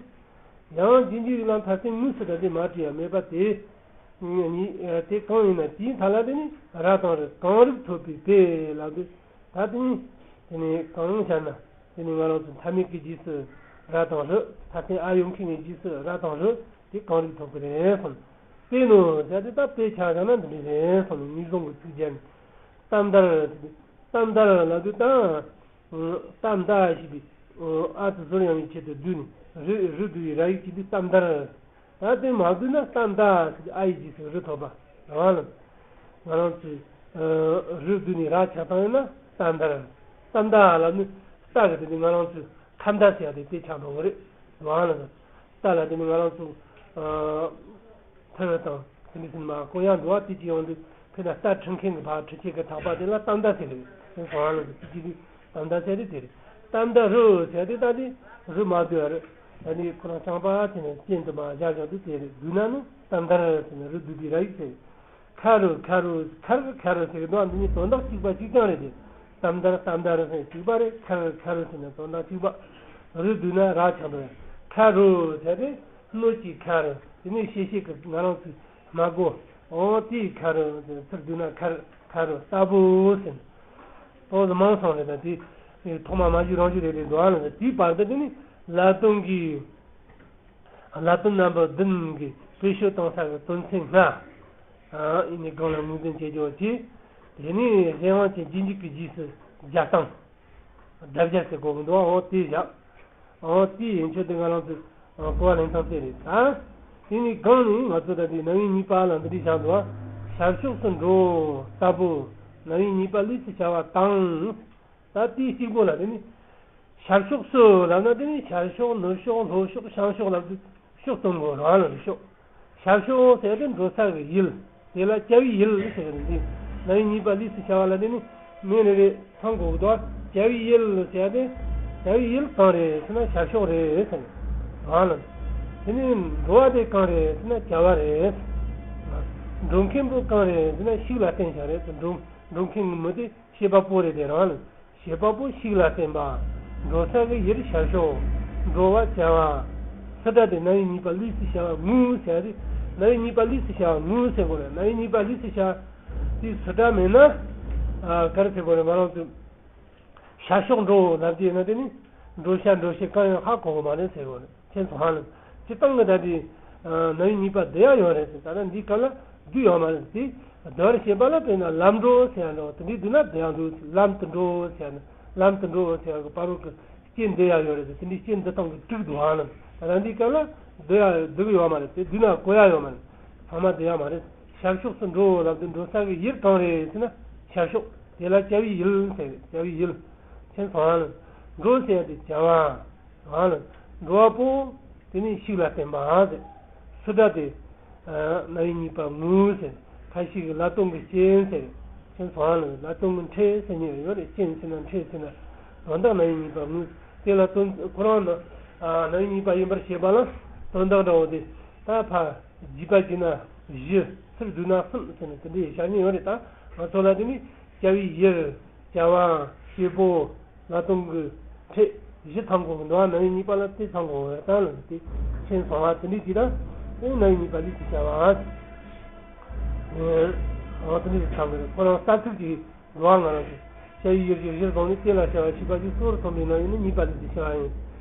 ཡང་རྗེས་འཇུག་ལ་མཐར་ཐེན་དངོས་སུ་ད་དེ་མ་བྲིས་ཡ་མེད་པ་དེ། གཉིས་དེ་གང་ཡིན་ན་དེའི་མཐའ་ལ་དེ་ནི་ར་དང་རུ་གང་རིགས་ཐོབ་པའི་དཔེ་ལབ་དུས་ད་དེ་ནི་དེ་ནི་གང་བྱ་ན། དེ་ནི་ང་རང་ཚོ་མཐའ་མེད་ཀྱི་རྗེས་སུ་ར་དང་རུ། མཐར་ཐེན་ཨ་ཡོད་མཁན་གྱི་རྗེས་སུ་ར་དང་རུ་དེ་གང་རིགས་ཐོབ་ཀྱི་རེད་གསུངས། དཔེ་ནོ་ཟེར་དེ་ད་དཔེ་ཆ་བཞག་ན་འདི་འདྲ་རེད་གསུངས་ནས་ངེས་བཟུང་གི་ཚིག་སྦྱར་ནས། ལྟ་མདར། ལྟ་མདར་ལབ་དུས་ད། ལྟ་མདའ་ཞེས་པའི་ཨ་དེ་ཟུར་ཡང་བའི་ཆེད་དུ་བསྡུས་ནས་རུ་རུ་བསྡུ་བའི་ར་ཡིག་ཅིག་འདི་ལྟ་མདར། ད་དེ་མ་བསྡུས་ན་ལྟ་མདའ་ཟེར་ཨ་ཡི་རྗེས་སུ་རུ་ཐོབ་པ་རང་ལ། ང་རང་ཚོས་རུ་བསྡུས་ནས་ར་ཆགས་སྟངས་ཡིན་ན་ལྟ་མདར། ལྟ་མདའ་ལབ་ནི་རྟ་གི་དེ་ནི་ང་རང་ཚོས་ཁ་མདའ་ཟེར་ཡ་དེ་དེ་ཆགས་འགྲོ་གི་རེད་རང་ལ། རྟ་ལ་དེ་ནི་ང་རང་ཚོ་ཐུར་དང་དེ་འདྲ་ཟིན་མ་གོ་ཡང་འགྲོ་བ་དེ་ཅི་ཡོང་དུས་ཕེ་ན་རྟ་ཁྲིད་མཁན་གྱི་ཕར་ཁྲིད་བྱེད་ཀྱི་གྲགས་པ་དེ་ལ་ལྟ་མདའ་ཟེར་གི་རེད། དེ་གང་ལ་དེ་ཅི་གི་ལྟ་མདའ་ཟེར་དེ་དེ་རེད། ལྟ་མདའ་རུ་ཟེར་དེ་ད་དེ་རུ་མ་བསྡུས་ཡ་རེད། ད་ནི་ཁོ་རང་རྐྱང་པ་དེ་ནི་སྤྱན་དུ་མ་བཞག་བཞག་དུས་དེ་རེད། བསྡུས་ན་ནི་ལྟ་མདའ་ཟེར་ནས་རུ་བསྡུས་པའི་ར་ཡིག་ཟེར། ཁ་རུ་ཁ་རུ་ཁ་རུ་ཁ་རུ་ཟེར་གི་འདུག་འདི་གཉིས་དོན་དག་གཅིག་པ་གཅིག་རྐྱང་རེད་དེ། ལྟ་མདའ་ལྟ་མདའ་རུ་ཟེར་གཅིག་པ་རེད། ཁ་རུ་ཁ་རུ་ཟེར་ནས་དོན་དག་གཅིག་པ། རུ་བསྡུས་ན་ར་ཆགས་འགྲོ་ཡ། ཁ་རུ་ཟེར་དེ། སྣོད་ཀྱི་ཁར། དེ་ནས་ཤེས་བྱེད་ཀྱི་ང་རང་ཚོས་སྨྲ་སྒོ། འོ་དེའི་ཁར་ཚུར་བསྡུས་ན་ཁར་ཁར་ལྟ་བུ་ཟེར། ཏོག་ཙམ་མང་སོང་རེད། ད་དེ་ཐོག་མ་མ་བཞུགས་རང་བཞུགས་རེད་རེད་འདུག་ཨ། ལ་དེའི་བར་དུ་དེ་ནི་ལ་དོན་གྱི། ལ་དོན་རྣམ་པ་བདུན་གྱི་བེད་སྤྱོད་གཏོང་ས་གི་དོན་ཚན་ལྔ། ཨ་ཡིན་ནི་གང་ལ་ངོས་འཛིན་བྱེད་རྒྱུ་བྱས། དེ་ནས་གཞན་དབང་ཅན་རྗེས་འཇུག་གི་རྗེས་སུ་སྦྱར་སྟངས། སྒྲ་སྦྱར་ཟེར་གོ་གི་འདུག་འོ་དེ་བཞག་འོ་དེ་ཡིན་ཆོག་དེ་ང་རང་ཚོས་གོ་བ་ལེན་སྟངས་དེ་རེད་ད། དེ་ནི་གང་ནི་ང་ཚོ་ད་དེ་རྣམ་དབྱེ་གཉིས་པ་ལ་འདི་འདྲའི་བཞག་འདུག་ཤར་ཕྱོགས་སུ་འགྲོ་ལྟ་བུ། རྣམ་དབྱེ་གཉིས་པ་ལས་སུ་བྱ་བ་དང་། ད་དེའི་གཅིག་པོ་ལ་དེ་ནི་ཤར་ཕྱོགས་སུ་ལབ་ན་དེ་ནི་ཤར་ཕྱོགས་ནུབ་ཕྱོགས་ལྷོ་ཕྱོགས་བྱང་ཕྱོགས་ལབ་དུས་ཕྱོགས་སྟོན་གོ་རང་ལ་རེ་ཕྱོགས། ཤར་ཕྱོགས་ཟེར་དེ་འགྲོ་ས་གི་ཡུལ། དེ་ལ་བྱ་བའི་ཡུལ་ཟེར་གི་རེད། འདི་རྣམ་དབྱེ་གཉིས་པ་ལས་སུ་བྱ་བ་ལ་དེ་ནི་མིང་རེ་རེ་ཚང་དགོས་ཀྱི་འདུག་བྱ་བའི་ཡུལ་ཟེར་དེ། བྱ་བའི་ཡུལ་གང་རེད་ཟེར་ན་ཤར་ཕྱོགས་རེད་ཟེར་ནས་རང་ལ། དེ་ནི་འགྲོ་བ་དེ་གང་རེད་ཟེར་ན་བྱ་བ་རེད། འགྲོ་མཁན་པོ་གང་རེད་ཟེར་ན་ཤིག་ལ་བརྟེན་བྱ་རེད། འགྲོ་འགྲོ་མཁན་གྱི་མི་དེ་བྱེད་པ་པོ་རེད། དེ་རང་ལ། བྱེད་པ་པོ་ཤིག་ལ་བརྟེན་པ། འགྲོ་ས་གི་ཡུལ་ཤར་ཕྱོགས། འགྲོ་བ་བྱ་བ། སུ་དྲ་དེ་རྣམ་དབྱེ་གཉིས་པ་ལས་སུ་བྱ་བ་ངོས་ཟེར་ཡ་དེ། རྣམ་དབྱེ་གཉིས་པ་ལས་སུ་བྱ་བ་ངོས་ཟེར་དགོས་རེད། རྣམ་དབྱེ་གཉིས་པ་ལས་སུ་བྱ་བ་དེ་སུ་དྲ་མེད་ན། ཨ་ག་རེ་ཟེར་དགོས་རེད། ང་རང་ཚོ་ཤར་ཕྱོགས་འགྲོ་ལབ་དུས་ན་དེ་ནི་འགྲོ་ཤར་འགྲོ་ཕྱི་གང་ཡང་ཧ་གོ་གི་མ་རེད་ཟེར་དགོས་རེད། ཁྱེད་ཚོ་ཧ་ལམ་སྤྱིར་བཏང་གི་ད་དེ་རྣམ་དབྱེ་གཉིས་པ་བསྡུ་ཡ་ཡོད་རེད་ཟེར། ད་ལྟ་འདིའི་སྐབས་ལ་བསྡུ་ཡོད་མ་རེད་ཟེར། བསྡུ་བར་བྱེད་པ་ལ་དཔེར་ན་ལམ་འགྲོ་ཟེར་ཡ་འདྲ་བོ་དེ་འདྲའི་བསྡུ་ན་བསྡུ་ཡ་འདུག་ལམ་དུ་འགྲོ་ཟེར་ཡ་ནི་ལམ་དུ་འགྲོ་ཟེར་ཡ་གི་བར་རོ་གི་སྐྱེ་འདི་ཡ་ཡོད་རེད་ཟེར། དེ་འདྲའི་སྐྱེ་འདི་སྟངས་ཀྱི་དྲུག་འདུག་ཧ་ལམ། ད་ལྟ་འདིའི་སྐབས་ལ་བསྡུ་ཡ་བསྡུ་གི་ཡོད་མ་རེད་ཟེར། བསྡུ་ན་གོ་ཡ་ཡོད་མ་རེད། ཚང་མ་བསྡུ་ཡ་མ་རེད། ཤར་ཕྱོགས་སུ་འགྲོ་ལབ་དུས་འགྲོ་ས་གི་ཡུལ་གང་རེད་ཟེར་ན་ཤར་ཕྱོགས། དེ་ལ་བྱ་བའི་ཡུལ་ཟེར། བྱ་བའི་ཡུལ། མཚན་གསུམ་ལ། འགྲོ་ཟེར་ཡ་དེ་བྱ་བ། ཨ་ལ། འགྲོ་བ་པོ། དེ་ནི་ཤུགས་ལ་བརྟེན་པ་ཟེར། སུ་དྲ་དེ། རྣམ་དབྱེ་གཉིས་པ་དངོས་ཟེར། ཁ་ཤས་ཀྱིས་ལ་དོན་གྱི་རྐྱེན་ཟེར། མཚན་གསུམ་ལ་ལ་དོན་གྱི་འཕྲད་ཟེར་མཁན་ཡོད་རེད། རྐྱེན་ཟེར་ན་འཕྲད་ཟེར་ན། དོན་དག་རྣམ་དབྱེ་གཉིས་པ་དངོས། དེ་ལ་དོན་ཁོ་རང་ནི། རྣམ་དབྱེ་གཉིས་པ་ཡིན་པར་བཤད་པ་ལ། དོན་དག་འདྲ་བོ་དེ། ད་ཕ། རྒྱས་པ་བགྱིས་ན་བཞི། ཚུར་བསྡུས་ན་གསུམ་ཟེར་ནས་དེ་འདྲའི་བཤད་མཁན་ཡོད་རེད། ད་ང་ཚོ་ལ་དེ་ནི་བྱ་བའི་ཡུལ། བྱ་བ། བྱེད་པོ། ལ་དོན་གྱི་འཕྲད། བཞི་ཚང་དགོས་ཀྱི་འདུག་རྣམ་དབྱེ་གཉིས་པ་ལ་དེ་ཚང་དགོས་རེད། ད་ལ་དེ་མཚན་གསུམ་དེ་འདྲའི་དེ་ད་དེ་རྣམ་དབྱེ་གཉིས་པ་ལུས་ཀྱི་བྱ་བ། ཨོ་དེ་འདྲའི་ཚང་གི་རེད། ཁོ་རང་ས་ཚིགས་ཀྱི། འགྲོ་བ་ང་རང་གི། བྱ་བའི་ཡུལ་གྱི་གཞིར་བཟུང་ནས་དེ་ལ་བྱ་བ་བྱས་པ་ཞིག་གཙོ་བོར་སྟོན་པའི་རྣམ་དབྱེ་ནི་གཉིས་པ་ལུས་ཀྱི་བྱ་བ་ཡིན།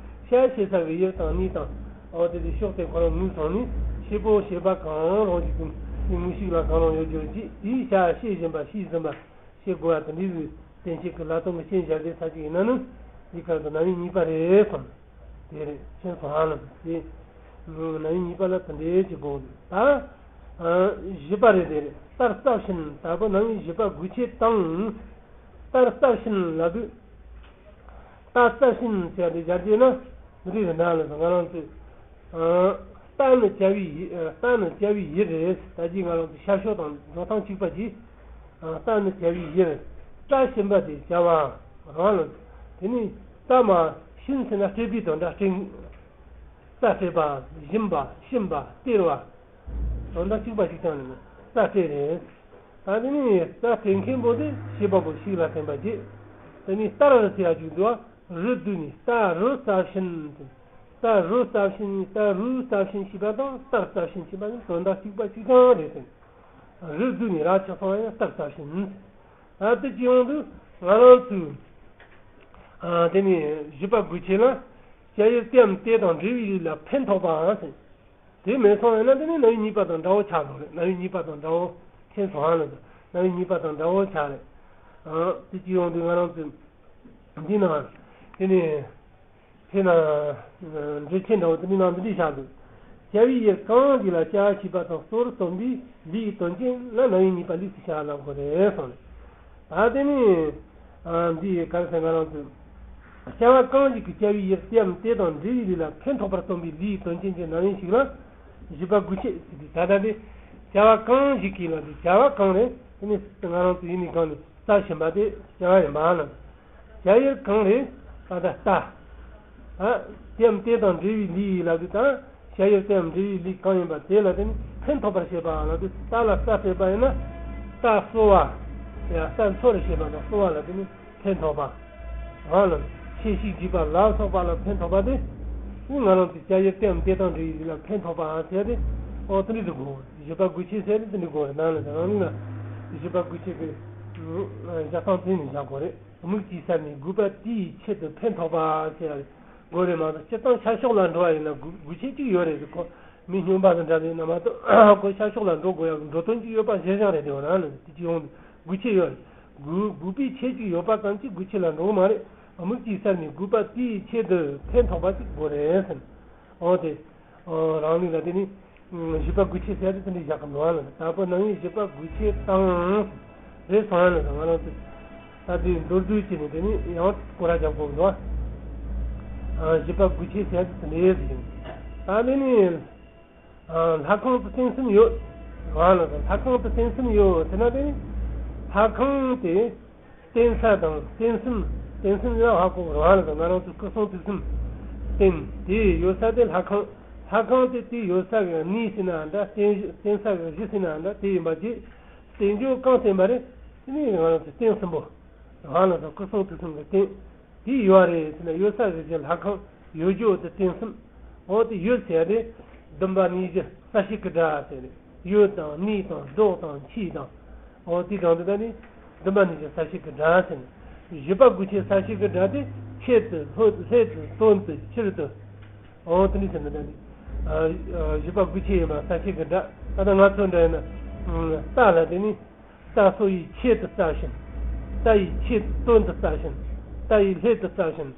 བྱ་བྱེད་ས་ཀྱི་ཡུལ་དང་གནས་དང་། འོ་དེ་དེ་ཕྱོགས་དེ་ཁོ་རང་ངོས་བཟུང་ནས་བྱེད་པོ་བྱེད་པ་གང་རུང་ཞིག་ཏུ་དེ་དངོས་ཤུགས་ལ་གང་རུང་ཡོད་རྒྱུར་བྱེད་དེའི་བྱ་བྱེད་བཞིན་པ་བྱས་ཟིན་པ་བྱེད་དགོས་པ་དེ་འདྲའི་གི་དོན་བྱེད་ཀྱི་ལ་དོན་གྱི་རྐྱེན་བཞག་དེ་ས་ཅིག་ཡིན་ན་ནི་འདི་གར་དུ་རྣམ་དབྱེ་གཉིས་པ་རེད་གསུངས། དེ་རེད། མཚན་གསུམ་ལ་དེ། རྣམ་དབྱེ་གཉིས་པ་ལ་དེ་འདྲའི་གཅིག་དགོངས་འདུག་ད། བཞི་པ་རེད། དེ་རེད། རྟར་རྩ་བཞིན། དང་པོ་རྣམ་དབྱེ་བཞི་པ་དགོས་ཆེད་དང་། རྟར་རྩ་བཞིན་ལབ་དུས། རྟར་རྩ་བཞིན་ཟེར་ཏེ་སྦྱར་རྒྱུ་ན། འདི་རེད་ན་ལ་ང་རང་ཚོས། རྟ་ནི་བྱ་བའི་ཡུལ། རྟ་ནི་བྱ་བའི་ཡུལ་རེད། ད་ཅི་ང་རང་ཚོས་ཤར་ཕྱོགས་དང་འགྲོ་སྟངས་གཅིག་པ་གྱིས། རྟ་ནི་བྱ་བའི་ཡུལ། རྩ་བཞིན་པ་དེ་བྱ་བ་རང་ལ། དེ་ནི་རྩ་མ་བཞིན་ཟེར་ན་སྤྲད་པའི་དོན་དག་སྤྲད། རྩ་སྤྲད་པ། བཞིན་པ། བྱིན་པ། སྟེར་བ། དོན་དག་གཅིག་པ་གཅིག་རྐྱང་ནི་རྩ་སྤྲད་རེད། ད་དེ་ནི་རྩ་སྤྲད་མཁན་པོ་དེ་བྱེད་པ་པོ་ཤུགས་ལ་བརྟེན་པ་བྱེད། དེ་ནི་རྟར་ཟེར་ཡ་ཅིག་འདུག་བ། རུ་བསྡུས་ནས་རྟ་རུ་རྩ་བཞིན་དེ། རྟ་རུ་རྩ་བཞིན། རྟ་རུ་རྩ་བཞིན་བྱས་པ་དང་རྟར་རྩ་བཞིན་བྱས་པ་ནི་དོན་དག་གཅིག་པ་གཅིག་རྐྱང་རེད་ཟེར། རུ་བསྡུས་ནས་ར་ཆགས་སོང་ཡང་རྟར་རྩ་བཞིན། ད་དེ་ཅི་ཡོང་དུས་ང་རང་ཚོས། ཨ། དེ་ནི་བཞི་པ་དགོས་ཆེད་ལ། བྱ་ཡུལ་དེའམ་དེ་དང་འབྲེལ་བའི་ཡུལ་ལ་ཕན་ཐོགས་པའང་ཟེར། དེ་མེད་སོང་ཡིན་ན་དེ་ནི་རྣམ་དབྱེ་གཉིས་པ་དང་འདྲ་བོ་ཆགས་འགྲོ་རེད། རྣམ་དབྱེ་གཉིས་པ་དང་འདྲ་བོ། མཚན་གསུམ་ལ་རྣམ་དབྱེ་གཉིས་པ་དང་འདྲ་བོ་ཆགས་རེད། ཨ། དེ་ཅི་ཡོང་དུས་ང་རང་ཚོས་འདི་ན་དེ་ནི། དེས་ན། འགྲེལ་ཆེན་འདྲ་བོ་དེ་འདྲའི་ནང་འདི་འདྲའི་བཞག་འདུག་བྱ་བའི་ཡུལ་གང་ཞིག་ལ་བྱ་བ་བྱས་པ་དང་གཙོ་བོར་སྟོན་པའི་ལུས་ཡི་དོན་ཅན་ལ་རྣམ་དབྱེ་གཉིས་པ་ལུས་སུ་བྱ་བ་ལ་གོ་རེད་གསུངས་ནས། ད་དེ་ནི། འདི་ཡི་ག་རེ་ཟེར་ང་རང་ཚོས། བྱ་བ་གང་ཞིག་གིས་བྱ་བའི་ཡུལ་དེའམ་དེ་དང་འབྲེལ་བའི་ལུས་ལ་ཕན་ཐོགས་པར་སྟོན་པའི་ལུས་ཡི་དོན་ཅན་གྱི་རྣམ་དབྱེ་ཞིག་ལ། བཞི་པ་དགོས་ཆེད་ཟེར་དུས་ད་ལྟ་འདི། བྱ་བ་གང་ཞིག་གིས་ལ་འདི་བྱ་བ་གང་རེད། དེ་ནི་ང་རང་ཚོ་ཡིན་ནི་གང་ནི་རྩ་བཞིན་པ་དེ་བྱ་བ་ཡིན་པ་ལ། བྱ་ཡུལ་གང་རེད། ད་ལྟ་རྟ། ཨ། དེའམ་དེ་དང་འབྲེལ་བའི་ལུས་ལབ་དུས་ད། བྱ་ཡུལ་དེའམ་འབྲེལ་བའི་ལུས་གང་ཡིན་པ་དེ་ལ་དེ་ནི་ཕན་ཐོགས་པར་བྱེད་པ་ལབ་དུས་རྟ་ལ་རྩ་སྤྲད་པ་ཡིན་ན། རྟ་གསོ་བ། ཡ་རྟ་འཚོ་བར་བྱེད་པ་དང་གསོ་བ་ལ་དེ་ནི་ཕན་ཐོགས་པ། རང་ལ་ཆོས་ཤིག་བགྱིས་པ་ལ་སོགས་པ་ལ་ཕན་ཐོགས་པ་དེ། ནི་ང་རང་ཚོའི་བྱ་ཡུལ་དེའམ་དེ་དང་འབྲེལ་བའི་ལུས་ལ་ཕན་ཐོགས་པའང་ཟེར་ཏེ། ཨོ་དེ་འདྲ་དུ་གོ། བཞི་པ་དགོས་ཆེད་ཟེར་ཏེ་དེ་འདྲ་གོ་རེད། ནང་ལ་རང་ལུགས་ལ་བཞི་པ་དགོས་ཆེད་ཀྱི་བཞག་སྟངས་དེ་ནི་བཞག་དགོས་རེད། དམིགས་ཀྱིས་བསལ་ནས་དགོས་པ་དེའི་ཆེད་དུ་ཕན་ཐོགས་པ་ཟེར་ཡ་དགོས་རེད་མ་གཏོགས། སྤྱིར་བཏང་ཤར་ཕྱོགས་ལ་འགྲོ་བ་ཡིན་ན་དགོས་དགོས་ཆེད་ཅིག་ཡོད་རེད། ཁོ་མི་སྨྱོན་པ་དང་འདྲ་རེད་ན་མ་གཏོགས། ཁོ་ཤར་ཕྱོགས་ལ་འགྲོ་དགོས་ཡག་འགྲོ་དོན་ཅིག་ཡོད་པ་གཞིར་བཞག་རེད། དེ་བ་རང་ལ་དེ་ཅི་ཡོང་དགོས་ཆེད་ཡོད་རེད། དགོས་དགོས་པའི་ཆེད་ཅིག་ཡོད་པ་ཙམ་གྱིས་དགོས་ཆེད་ལ་འགྲོ་གི་མ་རེད། དམིགས་ཀྱིས་བསལ་ནས་དགོས་པ་དེའི་ཆེད་དུ་ཕན་ཐོགས་པ་ཅིག་དགོས་རེད་ཟེར། འོ་དེ། རང་ལུགས་ལ་དེ་ནི། བཞི་པ་དགོས་ཆེད་ཟེར་ཏེ་དེ་འདྲ་བཞག་གི་འདུག་ཨ་ལ། དང་པོ་རྣམ་དབྱེ་བཞི་པ་དགོས་ཆེད་དང་། རེད་སོང་ཨ་ལ། ང་རང་ཚོས། ད་དེ་མདོར་བསྡུས་བྱས་ནས་དེ་ནི་ཡང་སྐོར་ར་རྒྱབ་དགོས་འདུག་ཨ། བཞི་པ་དགོས་ཆེད་ཟེར་ཏེ་དེ་འདྲ་ཟེར། ད་དེ་ནི། ལྷ་ཁང་དུ་རྟེན་གསུམ་ཡོད། རང་ལ་ལྷ་ཁང་དུ་རྟེན་གསུམ་ཡོད་ཟེར་ན་དེ་ནི། ལྷ་ཁང་དེ། རྟེན་ས་དང་རྟེན་གསུམ། རྟེན་གསུམ་ཡང་ཧ་གོ་རང་ལ་དང་ང་རང་ཚོ་སྐུ་གསུང་ཐུགས་གསུམ་རྟེན་དེ་ཡོད་ས་དེ་ལྷ་ཁང་། ལྷ་ཁང་དེ་དེ་ཡོད་ས་གི་གནས་ཟེར་ན་འདྲ། རྟེན་རྟེན་ས་གི་གཞི་ཟེར་ན་འདྲ་དེ་ཡིན་པ་བཅས། རྟེན་འབྱུང་གང་བསྟན་པ་རེད། དེ་ནི་ང་རང་ཚོ་རྟེན་གསུམ་པོ། རང་ལ་དང་སྐུ་གསུང་ཐུགས་གསུམ་གི་རྟེན། དེ་ཡོད་རེད་ཟེར་ན་ཡོད་ས་གི་གཞི་ལྷ་ཁང་ཡོད་རྒྱུ་དེ་རྟེན་གསུམ། འོ་དེ་ཡོད་ཟེར་ཏེ། བདུན་པ་གནས་བཞི་རྩ་ཤེས་ཀྱི་སྒྲ་ཟེར་ཏེ། ཡུལ་དང་གནས་དང་བཟློག་དང་ཆོས་དང་། འོ་དེ་དང་དེ་དག་ནི། བདུན་པ་གནས་བཞི་རྩ་ཤེས་ཀྱི་སྒྲ་ཟེར་ནས། བཞི་པ་དགོས་ཆེད་རྩ་ཤེས་ཀྱི་སྒྲ་དེ་ཆེད་དུ་ལྷོད་དུ་སླད་དུ་དོན་དུ་ཕྱིར་དུ། འོ་དེ་ནི་ཟེར་ན་ད་ནི། བཞི་པ་དགོས་ཆེད་ཡིན་པ་རྩ་ཤེས་ཀྱི་སྒྲ། ད་ལྟ་ང་ཚོ་འདྲ་ཡིན་ན། རྟ་ལ་དེ་ནི། རྟ་གསོ་ཡི་ཆེད་དུ་རྩ་བཞིན། རྟ་ཡི་ཆེད་དུ་དོན་དུ་རྩ་བཞིན། རྟ་ཡི་སླད་དུ་རྩ་བཞིན།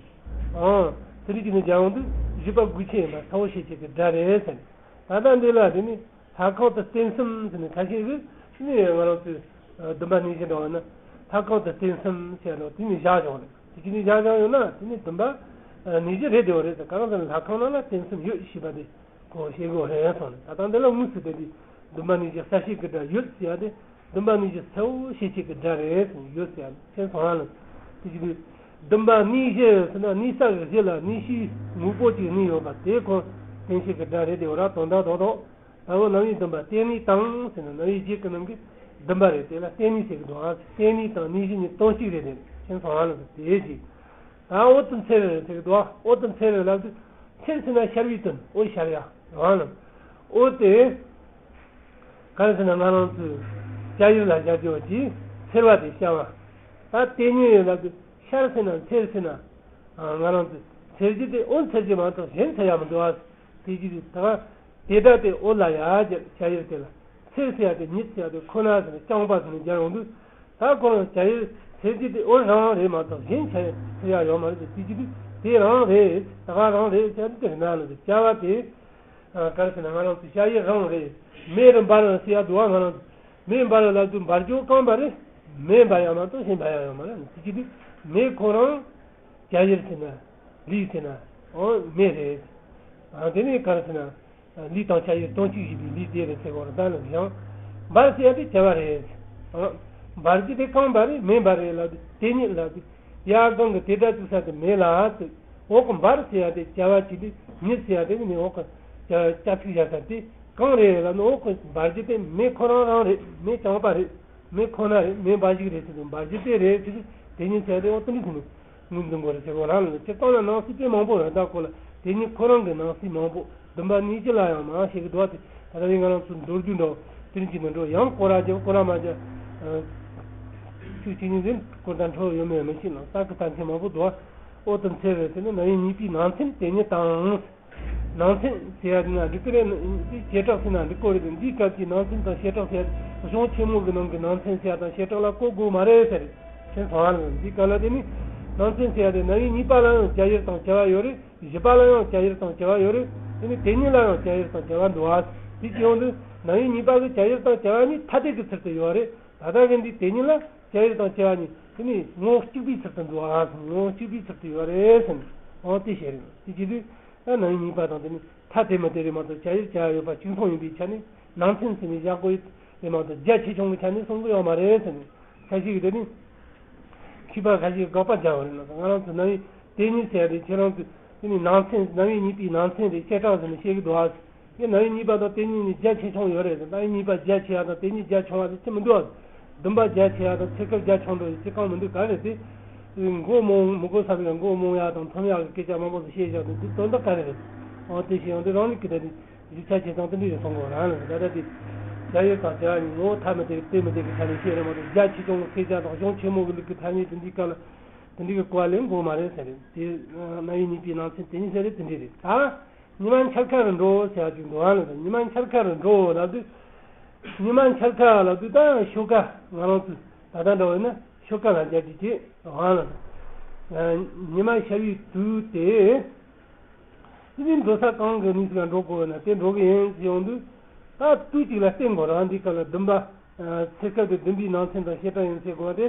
ཨང་། དེ་རིགས་ཀྱི་ནི་སྦྱར་ཡོང་དུས་བཞི་པ་དགོས་ཆེད་ཡིན་པ་ཚ་བོ་ཤེས་བྱེད་ཀྱི་སྒྲ་རེད་ཟེར། ད་ལྟ་འདི་ལ་དེ་ནི་ལྷ་ཁང་དུ་རྟེན་གསུམ་ཟེར་ནས་ཁ་ཤས་ཀྱིས་ནི་ང་རང་ཚོས་བདུན་པ་གནས་བཞི་འདྲ་བ་ན། ལྷ་ཁང་དུ་རྟེན་གསུམ་ཟེར་རོ། དེ་ནི་བཞག་བཞག་རེད། དེ་གི་ནི་བཞག་བཞག་ཡོད་ན་དེ་ནི་བདུན་པ་ཨ་ནི་བཞི་རེད་དེ་བ་རེད། ག་རང་དེ་ལྷ་ཁང་ནང་ལ་རྟེན་གསུམ་ཡོད་ཞེས་པ་དེ་གོ་ཤེས་དགོས་རེད་སོང་ནས། ད་ལྟ་འདི་ལ་དངོས་སུ་དེ་དེ་བདུན་པ་ནི་བཞི་གསལ་བྱེད་ཀྱི་སྒྲ་ཡོད་ཟེར་ཡ་དེ། བདུན་པ་ནི་བཞི་གསལ་བོ་ཤེས་བྱེད་ཀྱི་སྒྲ་རེད་ཟེར་ཡོད་ཟེར་ཡ་མཁྱེན་སོང་ང་ལ། དེ་གི་ནི་བདུན་པ་ནི་བཞི་ཟེར་ན་ནི་ས་གི་བཞི་ལ་ནི་ཤིའི་དངོས་པོ་གཅིག་ནི་ཡོད་པ་དེ་ཁོ་རྟེན་བྱེད་ཀྱི་སྒྲ་རེད་དེ་བ་ར། དོན་དག་དོན་དག་ད་འོ་རྣམ་དབྱེ་བདུན་པ་རྟེན་གནས་དང་ཟེར་ན་རྣམ་དབྱེ་བརྒྱད་ཀྱི་ནང་གི་བདུན་པ་རེད། དེ་ལ་རྟེན་གནས་ཟེར་གི་འདུག་ཨ། རྟེན་གནས་དང་གནས་གཞི་གཉིས་དོན་གཅིག་རེད་དེ་མཁྱེན་སོང་ང་ལ་དེ་ཅིག་ད་འོ་དུ་མཚེར་ཟེར་གི་འདུག་ཨ། འོ་དུ་མཚེར་ལབ་དུས་མཚེར་ཟེར་ན་ཤར་བའི་དོན། འོ་ཤར་ཡ་རང་ལ་འོ་དེ། ག་རེ་ཟེར་ན་ང་རང་ཚོའི་སྐྱ་ཡུལ་ལ་བཞག་རྒྱུ་གྱི་མཚེར་བ་དེ་ཤར་བ། ད་དེ་ཉིད་ལབ་དུས་ཤར་ཟེར་ན་མཚེར་ཟེར་ན། ང་རང་ཚོའི་མཚེར་རྒྱུ་དེ་འོ་མཚེར་རྒྱུ་མ་གཏོགས་གཞན་མཚེར་ཡ་མི་འདུག་ཨ། དེ་རྒྱུ་དེ་ད་དེ་སྒྲ་དེ་འོ་ལ་ཡ་རྒྱབ་བྱ་ཡུལ་དེ་ལ་མཚེར་ཟེར་ཡ་དེ་ཉིད་ཟེར་ཡ་དེ་ཁོ་ན་ཟེར་ན་རྐྱང་པ་ཟེར་ན་སྦྱར་ཡོང་དུས། ད་ཁོ་རང་བྱ་ཡུལ་མཚེར་རྒྱུ་དེ་འོ་རང་རེད་མ་གཏོགས་གཞན་མཚེར་ཡ་ཡོད་མ་རེད། དེ་རྒྱུ་དེ་དེ་རང་རེད། ད་ག་རང་རེད་ཟེར་ཡ་དེ་རེད་ན་ལ་དེ་བྱ་བ་དེ། ག་རེ་ཟེར་ན་ང་རང་ཚོ་བྱ་ཡུལ་རང་རེད། མེ་རུ་འབར་ཟེར་ཡ་འདུག་བ། ང་རང་ཚོ་མེ་འབར་ལབ་དུས་འབར་རྒྱུ་རྐང་པ་རེད། མེ་འབར་ཡ་མ་གཏོགས་གཞན་འབར་ཡ་ཡོད་མ་རེད། དེ་ཅི་དུས་མེ་ཁོ་རང་བྱ་ཡུལ་ཟེར་ན་ལུས་ཟེར་ན་འོ་མེ་རེད། དེ་ནས་ག་རེ་ཟེར་ན་ལུས་དང་བྱ་ཡུལ་དོན་གཅིག་ཡིན་པའི་ལུས་དེ་རེད་ཟེར་བ་རེད། ད་ནི་ཡང་འབར་ཟེར་ཡ་དེ་བྱ་བ་རེད། འབར་རྒྱུ་དེ་རྐང་པ་རེད། མེ་འབར་རེད་ལབ་དུས་དེ་ཉིད་ལབ་དུས། ཡ་གང་གི་དེ་སྒྲ་བཙུགས་ས་དེ་མེད་ལ་ཟེར། འོག་གི་འབར་ཟེར་ཡ་དེ་བྱ་བ་གཅིག་དེ་ཉིད་ཟེར་ཡ་དེ་ནི་འོག་གི་བྱ་བྱ་ཚིག་བཞག་ས་དེ་གང་རེད་ལབ་ན། འོག་གི་འབར་རྒྱུ་དེ་མེ་ཁོ་རང་རང་རེད། མེ་རྐྱང་པ་རེད། མེ་ཁོ་ན་རེད། མེ་འབའ་ཞིག་རེད་ཟེར་དུས་འབར་རྒྱུ་དེ་རེད་ཟེར་དུས་དེ་ཉིད་ཟེར་ཡ་དེ་འོ་དེ་འདྲ་ཟེར་ནས་ངོས་འཛིན་དགོས་རེད་ཟེར་གོ་རང་ལ། སྤྱིར་བཏང་ལ་ནང་གསེས་དཔེ་མང་པོ་རེད། ད་གོ་ལ་དེ་ཉིད་ཁོ་རང་གི་ནང་གསེས་མང་པོ། བདུན་པ་ནི་བཞི་ལ་ཡང་མང་ཞིག་འདུག་སྟེ། ད་ལྟ་ཡིན་ང་རང་ཚོ་མདོ་རྒྱུད་འདྲ་དེ་རིང་གི་འདི་འགྲོ་ཡང་སྐོར་ར་རྒྱབ་སྐོར་ར་མ་རྒྱབ། ཆུ་ཆེ་ཉིན་ཟིན་སྐོར་དང་འཕྲོ་ཡོད་མེད་མི་ཤེས་ན་ས་ཁུ་ད་མཁན་མང་པོ་འདུག་འོ་དུ་མཚེར་རེད་ཟེར་ན་རྣམ་དབྱེ་གཉིས་པའི་ནང་ཚན་དེ་ཉིད་དང་། ནང་ཚན་ཟེར་ཡ་ན་འགྲིག་གི་རེད། བྱེ་བྲག་ཟེར་ན་འགྲིག་གི་རེད། འདིའི་སྐབས་ཀྱི་ནང་ཚན་དང་བྱེ་བྲག་ཟེར་ཡ་གཞུང་ཆེན་མོ་གི་ནང་གི་ནང་ཚན་ཟེར་ཡ་དང་བྱེ་བྲག་ལ་གོ་དགོས་མ་རེད་ཟེར། ཁྱེད་ཚོ་ཧ་ལམ་འདིའི་སྐབས་ལ་དེ་ནི་ནང་ཚན་ཟེར་ཡ་དེ་རྣམ་དབྱེ་གཉིས་པ་ལ་ཡང་བྱ་ཡུལ་དང་བྱ་བ་ཡོད་རེད། བཞི་པ་ལ་ཡང་བྱ་ཡུལ་དང་བྱ་བ་ཡོད་རེད། དེ་ནི་དེ་ཉིད་ལ་ཡང་བྱ་ཡུལ་དང་བྱ་བ་འདུག་ཨ། དེ་ཅི་ཡོང་དུས་རྣམ་དབྱེ་གཉིས་པ་གི་བྱ་ཡུལ་དང་བྱ་བ་གཉིས་ཐ་དད་ཀྱི་ཚུལ་དུ་ཡོད་རེད། ད་ལྟ་གི་འདི་དེ་ཉིད་ལ་བྱ་ཡུལ་དང་བྱ་བ་གཉིས་དེ་ནི་ངོ་བོ་གཅིག་པའི་ཚུལ་དུ་འདུག་ཨ། ངོ་བོ་གཅིག་པའི་ཚུལ་དུ་ཡོད་རེད་ཟེར་ནས་འོ་དེ་བཤད་རེད། དེ་ཅི་དུས་ད་རྣམ་དབྱེ་གཉིས་པ་དང་དེ་ནི་ཐ་དད་མི་དད་རེད་མ་གཏོགས་བྱ་ཡུལ་བྱ་བ་ཡོད་པ་གཅིག་མཚུངས་ཡིན་པའི་ཆ་ནས་ནང་ཚན་ཟེར་ནས་བཞག་དགོས་རེད་མ་གཏོགས་རྒྱ་ཆེ་ཆུང་གི་ཆ་ནས་གསུང་གི་ཡོད་མ་རེད་ཟེར་ནས། ཁ་ཤས་ཀྱིས་དེ་ནི་མཁས་པ་ཁ་ཤས་ཀྱིས་དགག་པ་རྒྱག་པ་རེད་ལ། ང་རང་ཚོ་རྣམ་དབྱེ་དེ་ཉིད་ཟེར་ཡ་དེ་ཁྱེད་རང་ཚོས་དེ་ནི་ནང་ཚན་རྣམ་དབྱེ་གཉིས་པའི་ནང་ཚན་དེ་བྱེ་བྲག་ཟེར་ནས་བཤད་ཀྱི་འདུག་ཨ། དེ་རྣམ་དབྱེ་གཉིས་པ་དང་དེ་གཉིས་ནི་རྒྱ་ཆེ་ཆུང་ཡོད་རེད། རྣམ་དབྱེ་གཉིས་པ་རྒྱ་ཆེ་བ་དང་དེ་གཉིས་རྒྱ་ཆུང་བ་དེ་ཅི་མི་འདུག་ཨ། བདུན་པ་རྒྱ་ཆེ་བ་དང་ཚེ་སྐབས་རྒྱ་ཆུང་འགྲོ་ཡི་ཅི་གང་མི་འདུག་ག་རེད་དེ། མགོ་རྨོངས་མི་གོ་ས་རེད། མགོ་རྨོངས་ཡ་དང་འཐོམ་ཡ་གི་སྐད་ཆ་མང་པོ་ཞིག་བཤད་བཞག་འདུག་དེ་དོན་དག་ག་རེ་རེད། འོ་དེ་བཤད་ཡོང་དུས་རང་ཉིད་ཀྱི་ད་དེ། ཡིག་ཆ་ཆེ་ཆུང་དེ་འདྲ་ཡོད་སོང་གོ་རང་ལ་ད་ལྟ་དེ། བྱ་ཡུལ་དང་བྱ་བ་གཉིས་ངོ་བོ་ཐ་མི་དད་དེ་མི་དད་ཀྱི་ཆ་ནས་བཤད་རེད་མ་གཏོགས་རྒྱ་ཆེ་ཆུང་གི་སྐད་ཆ་དང་གཞུང་ཆེན་མོ་གི་ལུགས་ཀྱི་ཐ་སྙད་དེ་འདིའི་སྐབས་ལ་དེ་འདྲའི་གི་གོ་བ་ལེན་དགོས་མ་རེད་ཟེར་རེད། དེ་རྣམ་དབྱེ་གཉིས་པའི་ནང་ཚན་དེ་ཉིད་ཟེར་རེད། དེ་འདྲ་རེད། ད་ཉི་མ་འཆར་ཁ་རུ་འགྲོ་ཟེར་ཡ་ཅིག་འདུག་ཨ་ལ། ད་ཉི་མ་འཆར་ཁ་རུ་འགྲོ་ལབ་དུས། ཉི་མ་འཆར་ཁ་ལབ་དུས་ད་ཞོགས་ཀ་ང་རང་ཚོ་ད་ལྟ་འདྲ་བོ་ཡིན་ན་ཞོགས་ཀ་ལ་རྒྱ་ཅིག་བྱེད་ཨ་ལ། ཉི་མ་ཤར་བའི་དུས་དེ། དེ་ནས་འགྲོ་ས་གང་གི་གནས་སུ་འགྲོ་དགོས་ན་དེ་འགྲོ་གི་ཡིན་ཟེར་ཡོང་དུས། ད་དུས་གཅིག་ལ་བརྟེན་དགོས་རེད། འདི་སྐབས་ལ་བདུན་པ། ཚེ་སྐབས་དེ་བདུན་པའི་ནང་ཚན་དང་བྱེ་བྲག་ཡིན་ཟེར་དགོས་པ་དེ་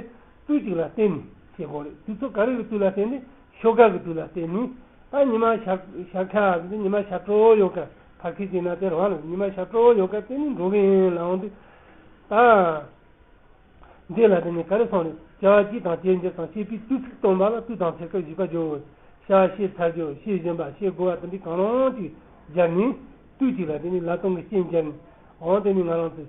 དུས་གཅིག་ལ་བརྟེན་ནས་བྱེད་དགོས་རེད། དུས་ཚོད་ག་རེ་གི་དུས་ལ་བརྟེན་ནས། ཞོགས་ཀ་གི་དུས་ལ་བརྟེན་ནས། ད་ཉི་མ་ཤར་ཤར་ཁ་འདི་ཉི་མ་ཤར་གྲོལ་ཡོད་ཀ་ཕར་ཁེ་ཅིག་ན་དེ་རང་ལ་ཉི་མ་ཤར་གྲོལ་ཡོད་ཀ་བརྟེན་ནས་འགྲོ་གི་ཡིན་ལབ་ཡོང་དུས། ད། འདི་ལ་དེ་ནི་ག་རེ་སོང་ནས་བྱ་བ་སྤྱི་དང་རྐྱེན་སྦྱར་དང་བྱེད་པའི་དུས་ཚིགས་སྟོན་པ་ལ་དུས་དང་ཚེ་སྐབས་བཞི་པ་སྦྱོར། བྱ་བ་བྱེད་ཚར་རྒྱུ་བྱེད་བཞིན་པ་བྱེད་དགོས་པ་དེ་འདྲའི་གང་རུང་ཅིག་སྦྱར་ནས་དུས་གཅིག་ལ་དེ་ནི་ལ་དོན་གྱི་རྐྱེན་སྦྱར་ནས་འོང་དེ་ནི་ང་རང་ཚོས་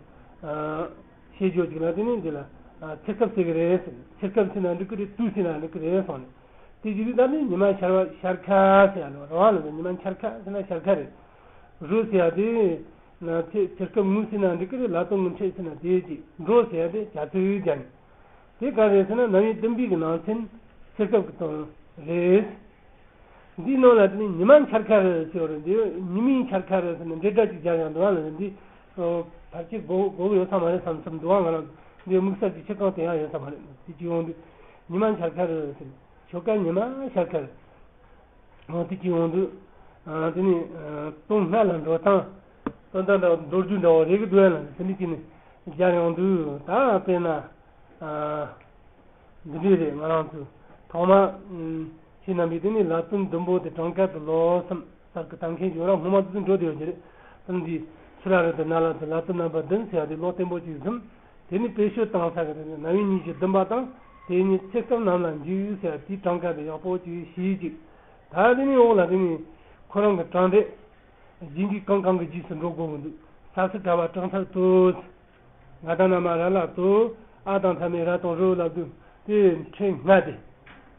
བྱེད་རྒྱུ་གཅིག་ལ་དེ་ནི་འདི་ལ་ཚེ་སྐབས་ཟེར་གི་རེད། ཚེ་སྐབས་ཟེར་ན་འགྲིག་གི་རེད། དུས་ཟེར་ན་འགྲིག་གི་རེད་སོང་ནས་དེ་བཞིན་དུ་ད་ནི་ཉི་མ་ཤར་བ་ཤར་ཁ་ཟེར་ཡ་ལ་རང་ལ་ཉི་མ་འཆར་ཁ་ཟེར་ན་ཤར་ཁ་རེད། རུ་ཟེར་ཡ་དེ། ན་ཚེ་ཚེ་སྐབས་དངོས་ཟེར་ན་འགྲིག་གི་རེད། ལ་དོན་དངོས་འཕྲད་ཟེར་ན་དེ་ཅིག་འགྲོ་ཟེར་ཡ་དེ་བྱ་ཚིག་སྦྱར་ནས། དེ་ག་རེད་ཟེར་ན་རྣམ་དབྱེ་བདུན་པའི་གི་ནང་ཚན་ཚེ་སྐབས་ཀྱི་དོན་རེད། འདིའི་ནང་ལ་དེ་ནི་ཉི་མ་འཆར་ཁ་རེད་ཟེར་བ་རེད། འདི་ཉི་མའི་འཆར་ཁ་རེད་ཟེར་ན་འབྲེལ་སྒྲ་ཅིག་སྦྱར་ཡང་འདུག་ཨ་ལ། འདི་ཕལ་ཆེར་གོ་གོ་གི་ཡོད་ས་མ་རེད་བསམ་བསམ་འདུག་ཨ། ང་རང་འདི་དམིགས་བསལ་གྱི་ཕྱིར་གང་དེ་ཡང་ཡོད་ས་མ་རེད། དེ་ཅི་ཡོང་དུས་ཉི་མ་འཆར་ཁ་རེད་ཟེར། ཞོགས་ཀ་ཉི་མ་འཆར་ཁ་རེད། འོ་དེ་ཅི་ཡོང་དུས། ཨ་དེ་ནི་ཨ་སྟོང་སྔ་ལ་འགྲོ་སྟངས། སྟོན་ཟླ་འདྲ་མདོ་རྒྱུད་འདྲ་བོ་རེ་གི་འདུག་ཡ་ལ་དེ་འདྲ་ཅིག་ནི་སྦྱར་ཡོང་དུས་ད་དཔེར་ན། ཨ་ འདི་འདྲས་རེད། ང་རང་ཚོས་ཐོག་མར་ཨུམ་ཁྱེད་རྣམ་པས་དེ་ནས་ལ་དོན་བདུན་པོ་དེ་གྲངས་ཀ་དེ་ལོ་གསུམ་གསར་གི་གཏམ་མཁན་ཞིག་ཡོད་ར། སྔོན་མ་དེ་ཚོ་འགྲོ་བསྡད་ཡོད་ཀྱི་རེད། དེ་འདི་ཚུ་ར་རི་དང་ན་ལ་དང་ལ་དོན་རྣམ་པ་བདུན་ཟེར་བ་དེ་ལོ་བརྟན་པོ་ཅིག་ཟིན། དེ་ནས་བེད་སྤྱོད་བཏང་ས་གི་དེ་ནས་རྣམ་དབྱེ་ཉི་ཤུ་བདུན་པ་དང་དེ་ཉིད་ཚེ་སྐབས་རྣམས་ལ་འཇུག་ཟེར་བ་དེའི་གྲངས་ཀ་དེ་ཡག་པོ་ཅིག་ཤེས་ཅིག་ད་དེ་ནས་འོག་ལ་དེ་ནས་ཁོ་རང་གི་གྲངས་འདྲེན། རྗེས་འཇུག་གང་གང་གི་རྗེས་སུ་འགྲོ་དགོས་ཀྱི་འདུག་ས་སུ་ག་བ་གྲངས་ཚད་དུ། ང་དང་ན་མ་ར་ལ་དུ། ཨ་དང་མཐའ་མེད་ར་དང་རུ་ལ་དུ། དེ་ཕྲེང་ལྔ་དེ།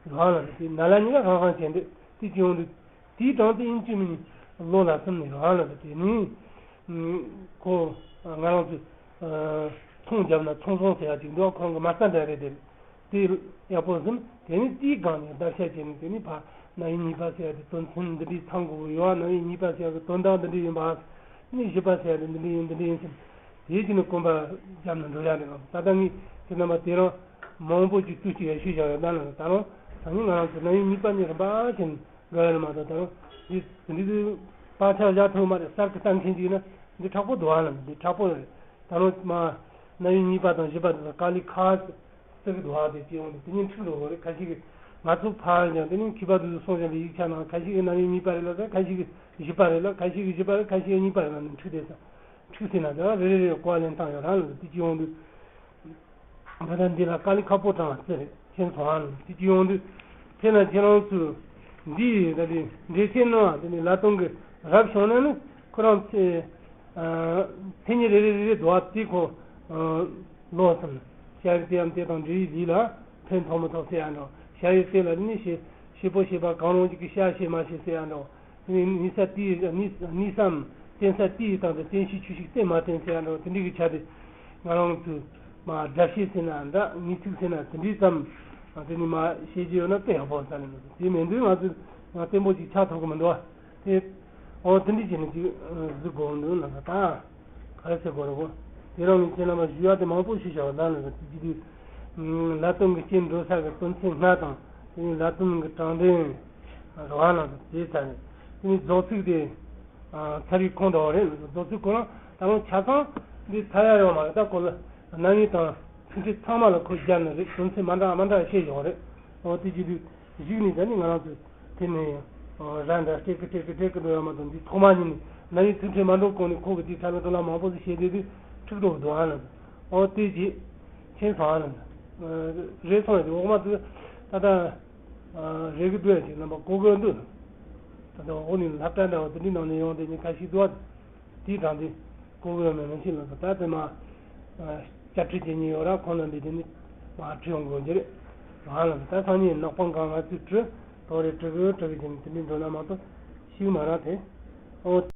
རང་ལ་དེ་ན་ལ་གཉིས་ཀ་རང་རང་བྱས་འདུག་དེ་ཅི་ཡོང་དུས། དེའི་གྲངས་དེ་ཡིན་གཅིག་མིན་གཉིས་ལོ་ལ་གསུམ་ནས་རང་ལ་དེ་ནི། ཁོ་ང་རང་ཚོས་ཚོང་བརྒྱབ་ན་ཚོང་ཟོང་ཟེར་ཡ་ཅིག་འདུག་ཁོ་རང་གི་མ་རྩ་འདྲ་རེད་དེ། དེ་ཡག་པོ་ཟིན། དེ་ནས་དེའི་སྒང་ནས་བརྡར་ཤ་བྱས་ནས་དེ་ནས་ཕར་རྣམ་དབྱེ་གཉིས་པ་ཟེར་ཡ་དེ་དོན་ཚན་འདི་འདྲའི་ཚང་དགོས་ཀྱི་ཡོད། རྣམ་དབྱེ་གཉིས་པ་ཟེར་ཡ་གི་དོན་དག་འདི་འདྲ་ཡིན་པ། ནས་བཞི་པ་ཟེར་ཡ་དེ་འདི་འདྲ་ཡིན་འདི་འདྲ་ཡིན་ཟེར། དེའི་རྗེས་ནས་གོམ་པ་བརྒྱབ་ནས་འགྲོ་ཡ་རེད་ལ། ད་ལྟ་ངས་ཁྱེད་རྣམ་པ་དེ་རིང་མང་པོ་ཅིག་བསྟུད་ཅིག་ཡར་ཞུས་བཞག་ཡོད་ད་ལ། ད་རུང་སང་ཉིན་ང་རང་ཚོ་རྣམ་དབྱེ་གཉིས་པ་ནས་རིམ་པ་བྱས་ནས་འགྲོ་ཡ་རེད་མ་གཏོགས། ད་རུང་འདི་འདི་དུས་པ་ཆག་བཞག་ཐུབ་མ་རེད། གསར་གི་གཏམ་མཁན་ཅིག་ཡིན་ན་འདི་དྲག་པོ་འདུག་ཨ་ལ། འདི་དྲག་པོ་རེད། ད་རུང་མ་རྣམ་དབྱེ་གཉིས་པ་དང་བཞི་པ་དེ་ཚོ་དཀའ་ལས་ཁག་ཙིག་གི་འདུག་ཨ། དེ་སྤྱི་ཡོངས་ནས་དེ་ཉིད་འཁྲུག་འགྲོ་གི་རེད། ཁ་ཤས་ཀྱིས་ང་ཚོ་ཕར་ཀྱང་དེ་ནས་མཁས་པ་དེ་ཚོ་གསུངས་བཞག་པའི་ཡིག་ཆ་ནང་ཁ་ཤས་ཀྱིས་རྣམ་དབྱེ་གཉིས་པ་རེད་ལབ་ས། ཁ་ཤས་ཀྱིས་བཞི་པ་རེད་ལབ། ཁ་ཤས་ཀྱིས་བཞི་པ་རེད། ཁ་ཤས་ཀྱིས་གཉིས་པ་རེད་ལབ་ནས་འཁྲུག་བསྡད་ས། འཁྲུག་ཟིན་ན་དེ་རེ་རེ་རེ་གོ་བ་ལེན་སྟངས་ཡོད་རང་ལ། དེ་སྤྱི་ཡོངས་དུ་ད་ལྟ་འདི་ལ་དཀའ་ལས་ཁག་པོ་དྲངས་པ་ཟེར་རེད། མཁྱེན་སོང་ཨ། དེ་སྤྱི་ཡོངས་དུ་ཕེ་ན་ཁྱེད་རང་ཚོས་འདི་ད་ལྟའི་འགྲེལ་བཤད་གནང་བ་དེ་ནི་ལ་དོན་གྱི་རབ་བྱུང་ན་ནི་ཁོ་རང་ཚེ་མཚན་ཉིད་རེ་རེ་རེ་རེ་བསྡུ་བ་དེ་ཁོ་ལོ་གསུམ། ཤ་ཡི་དེ་ཡང་དེ་དང་འབྲེལ་བའི་ལུས་ལ་ཕན་ཐོགས་མི་ཐོགས་ཟེར་ཡ་འདྲ། ཤ་ཡི་དེ་ལ་ནི་ཤེས་ཤེས་པོ་ཤེས་པ་གང་རུང་ཅིག་གིས་ཤ་ཤེས་མ་ཤེས་ཟེར་ཡ་འདྲ། དེ་ནས་ནུས་ས་དེའི་ནུས་ནུས་སམ་བརྟེན་ས་དེའི་སྟེང་དུ་བརྟེན་ཤེས་ཆོས་ཤིག་བརྟེན་མ་བརྟེན་ཟེར་ཡ་འདྲ། དེ་འདྲའི་གི་ཆ་དེ་ང་རང་ཚོས་མ་སྒྲ་བཤད་ཟེར་ན་འདྲ། ངེས་ཚིག་ཟེར་ན་དེ་འདྲའི་ཙམ་དེ་ནས་མ་བཤད་རྒྱུ་ཡོད་ན་དཔེ་ཡག་པོ་ས་ལེ་མི་འདུག་དེ་མིན་དུས་ང་ཚོས་ང་བརྟན་པོ་ཅིག་ཆགས་ཐུབ་གི་མི་འདུག་བ། དེ་འོ་དེ་འདྲ་བྱས་ནས་ཅིག་གཟིགས་དགོས་འདུག་ལ་ད་ག་རེ་ཟེར་དགོས་རེད་གོ། དེ་རིང་ནས་ཁྱེད་རྣམ་པ་ཞུ་ཡག་དེ་མང་པོ་ཞུས་བཞག་ལ་ལ་ཟེར་དུས་ལ་དོན་གྱི་རྐྱེན་འགྲོ་ས་གི་དོན་ཚན་ལྔ་དང་དེ་ནས་ལ་དོན་གྱི་དྲང་དོན་རོ་ཧ་ལ་དེ་ཚ་རེད། དེ་ནས་རྫོགས་ཚིག་དེ་ཚ་བའི་ཁོང་འདྲ་བ་རེད། རྫོགས་ཚིག་ཁོ་རང་ད་རུང་ཆ་ཚང་འདི་ཚ་ཡག་ཡོད་མ་རེད། ད་ཁོ་ལ་རྣམ་དབྱེ་དང་ཚིག་ཕྲད་ཚང་མ་ལ་ཁོ་སྦྱར་ནས་རེད། དོན་ཚན་མ་འདྲ་མ་འདྲ་བཤད་བཞག་རེད། འོ་དེ་བྱེད་དུས་གཞུག་ནས་ད་ནི་ང་རང་ཚོས་དེ་ནས་ར་འདྲ་སྤྲད་ཀི་སྤྲད་ཀི་སྤྲད་ཀི་འགྲོ་ཡ་མ་གཏོགས། འདི་ཐོག་མ་ཉིད་ནས་ན་ཡི་ཚིག་ཕྲད་མ་འགྲོ་གོང་ནས་ཁོ་གི་དེའི་ཁྲ་ལ་འགྲོ་ལ་མང་པོ་ཞིག་བཤད་དེ་དུས་འཁྲུག་འགྲོ་གི་འདུག་ཨ་ལ། འོ་དེ་རྗེས་མཁྱེན་སོང་ཨ་ལ། རེད་སོང་ཡ་དེ་འོག་མ་དུ་ད་ལྟ་རེ་གི་འདུག་ཡ་ཅིག་རྣམ་པ་གོ་གི་འདུག་ད་ལྟ་འོག་ནས་སློབ་གྲྭ་འདྲ་བ་དེ་འདྲའི་ནང་ནས་ཡོང་དེ་ནི་ཁ་ཤས་འདུག་ཨ། དེའི་དང་དེ་གོ་གི་ཡོད་མེད་མི་ཤེས་ལ། ད་དེ་མ་བཅའ་ཁྲིད་བྱེད་ཉེན་ཡོད་ར། ཁོང་རྣམ་པས་དེ་ནི་མ་ཁྲིད་ཡོང་དགོས་ཀྱི་རེད། ང་ལ་ད་སང་ཉིན་ནག་པང་གང་ང་ཚོས་བྲི་དོ་རེད། བྲི་གི་བྲི་གི་བྱས་ནས་དེ་འདྲའི་འགྲོ་ན་མ་གཏོགས་ཤིག་མ་ར་དེ། ཨོ།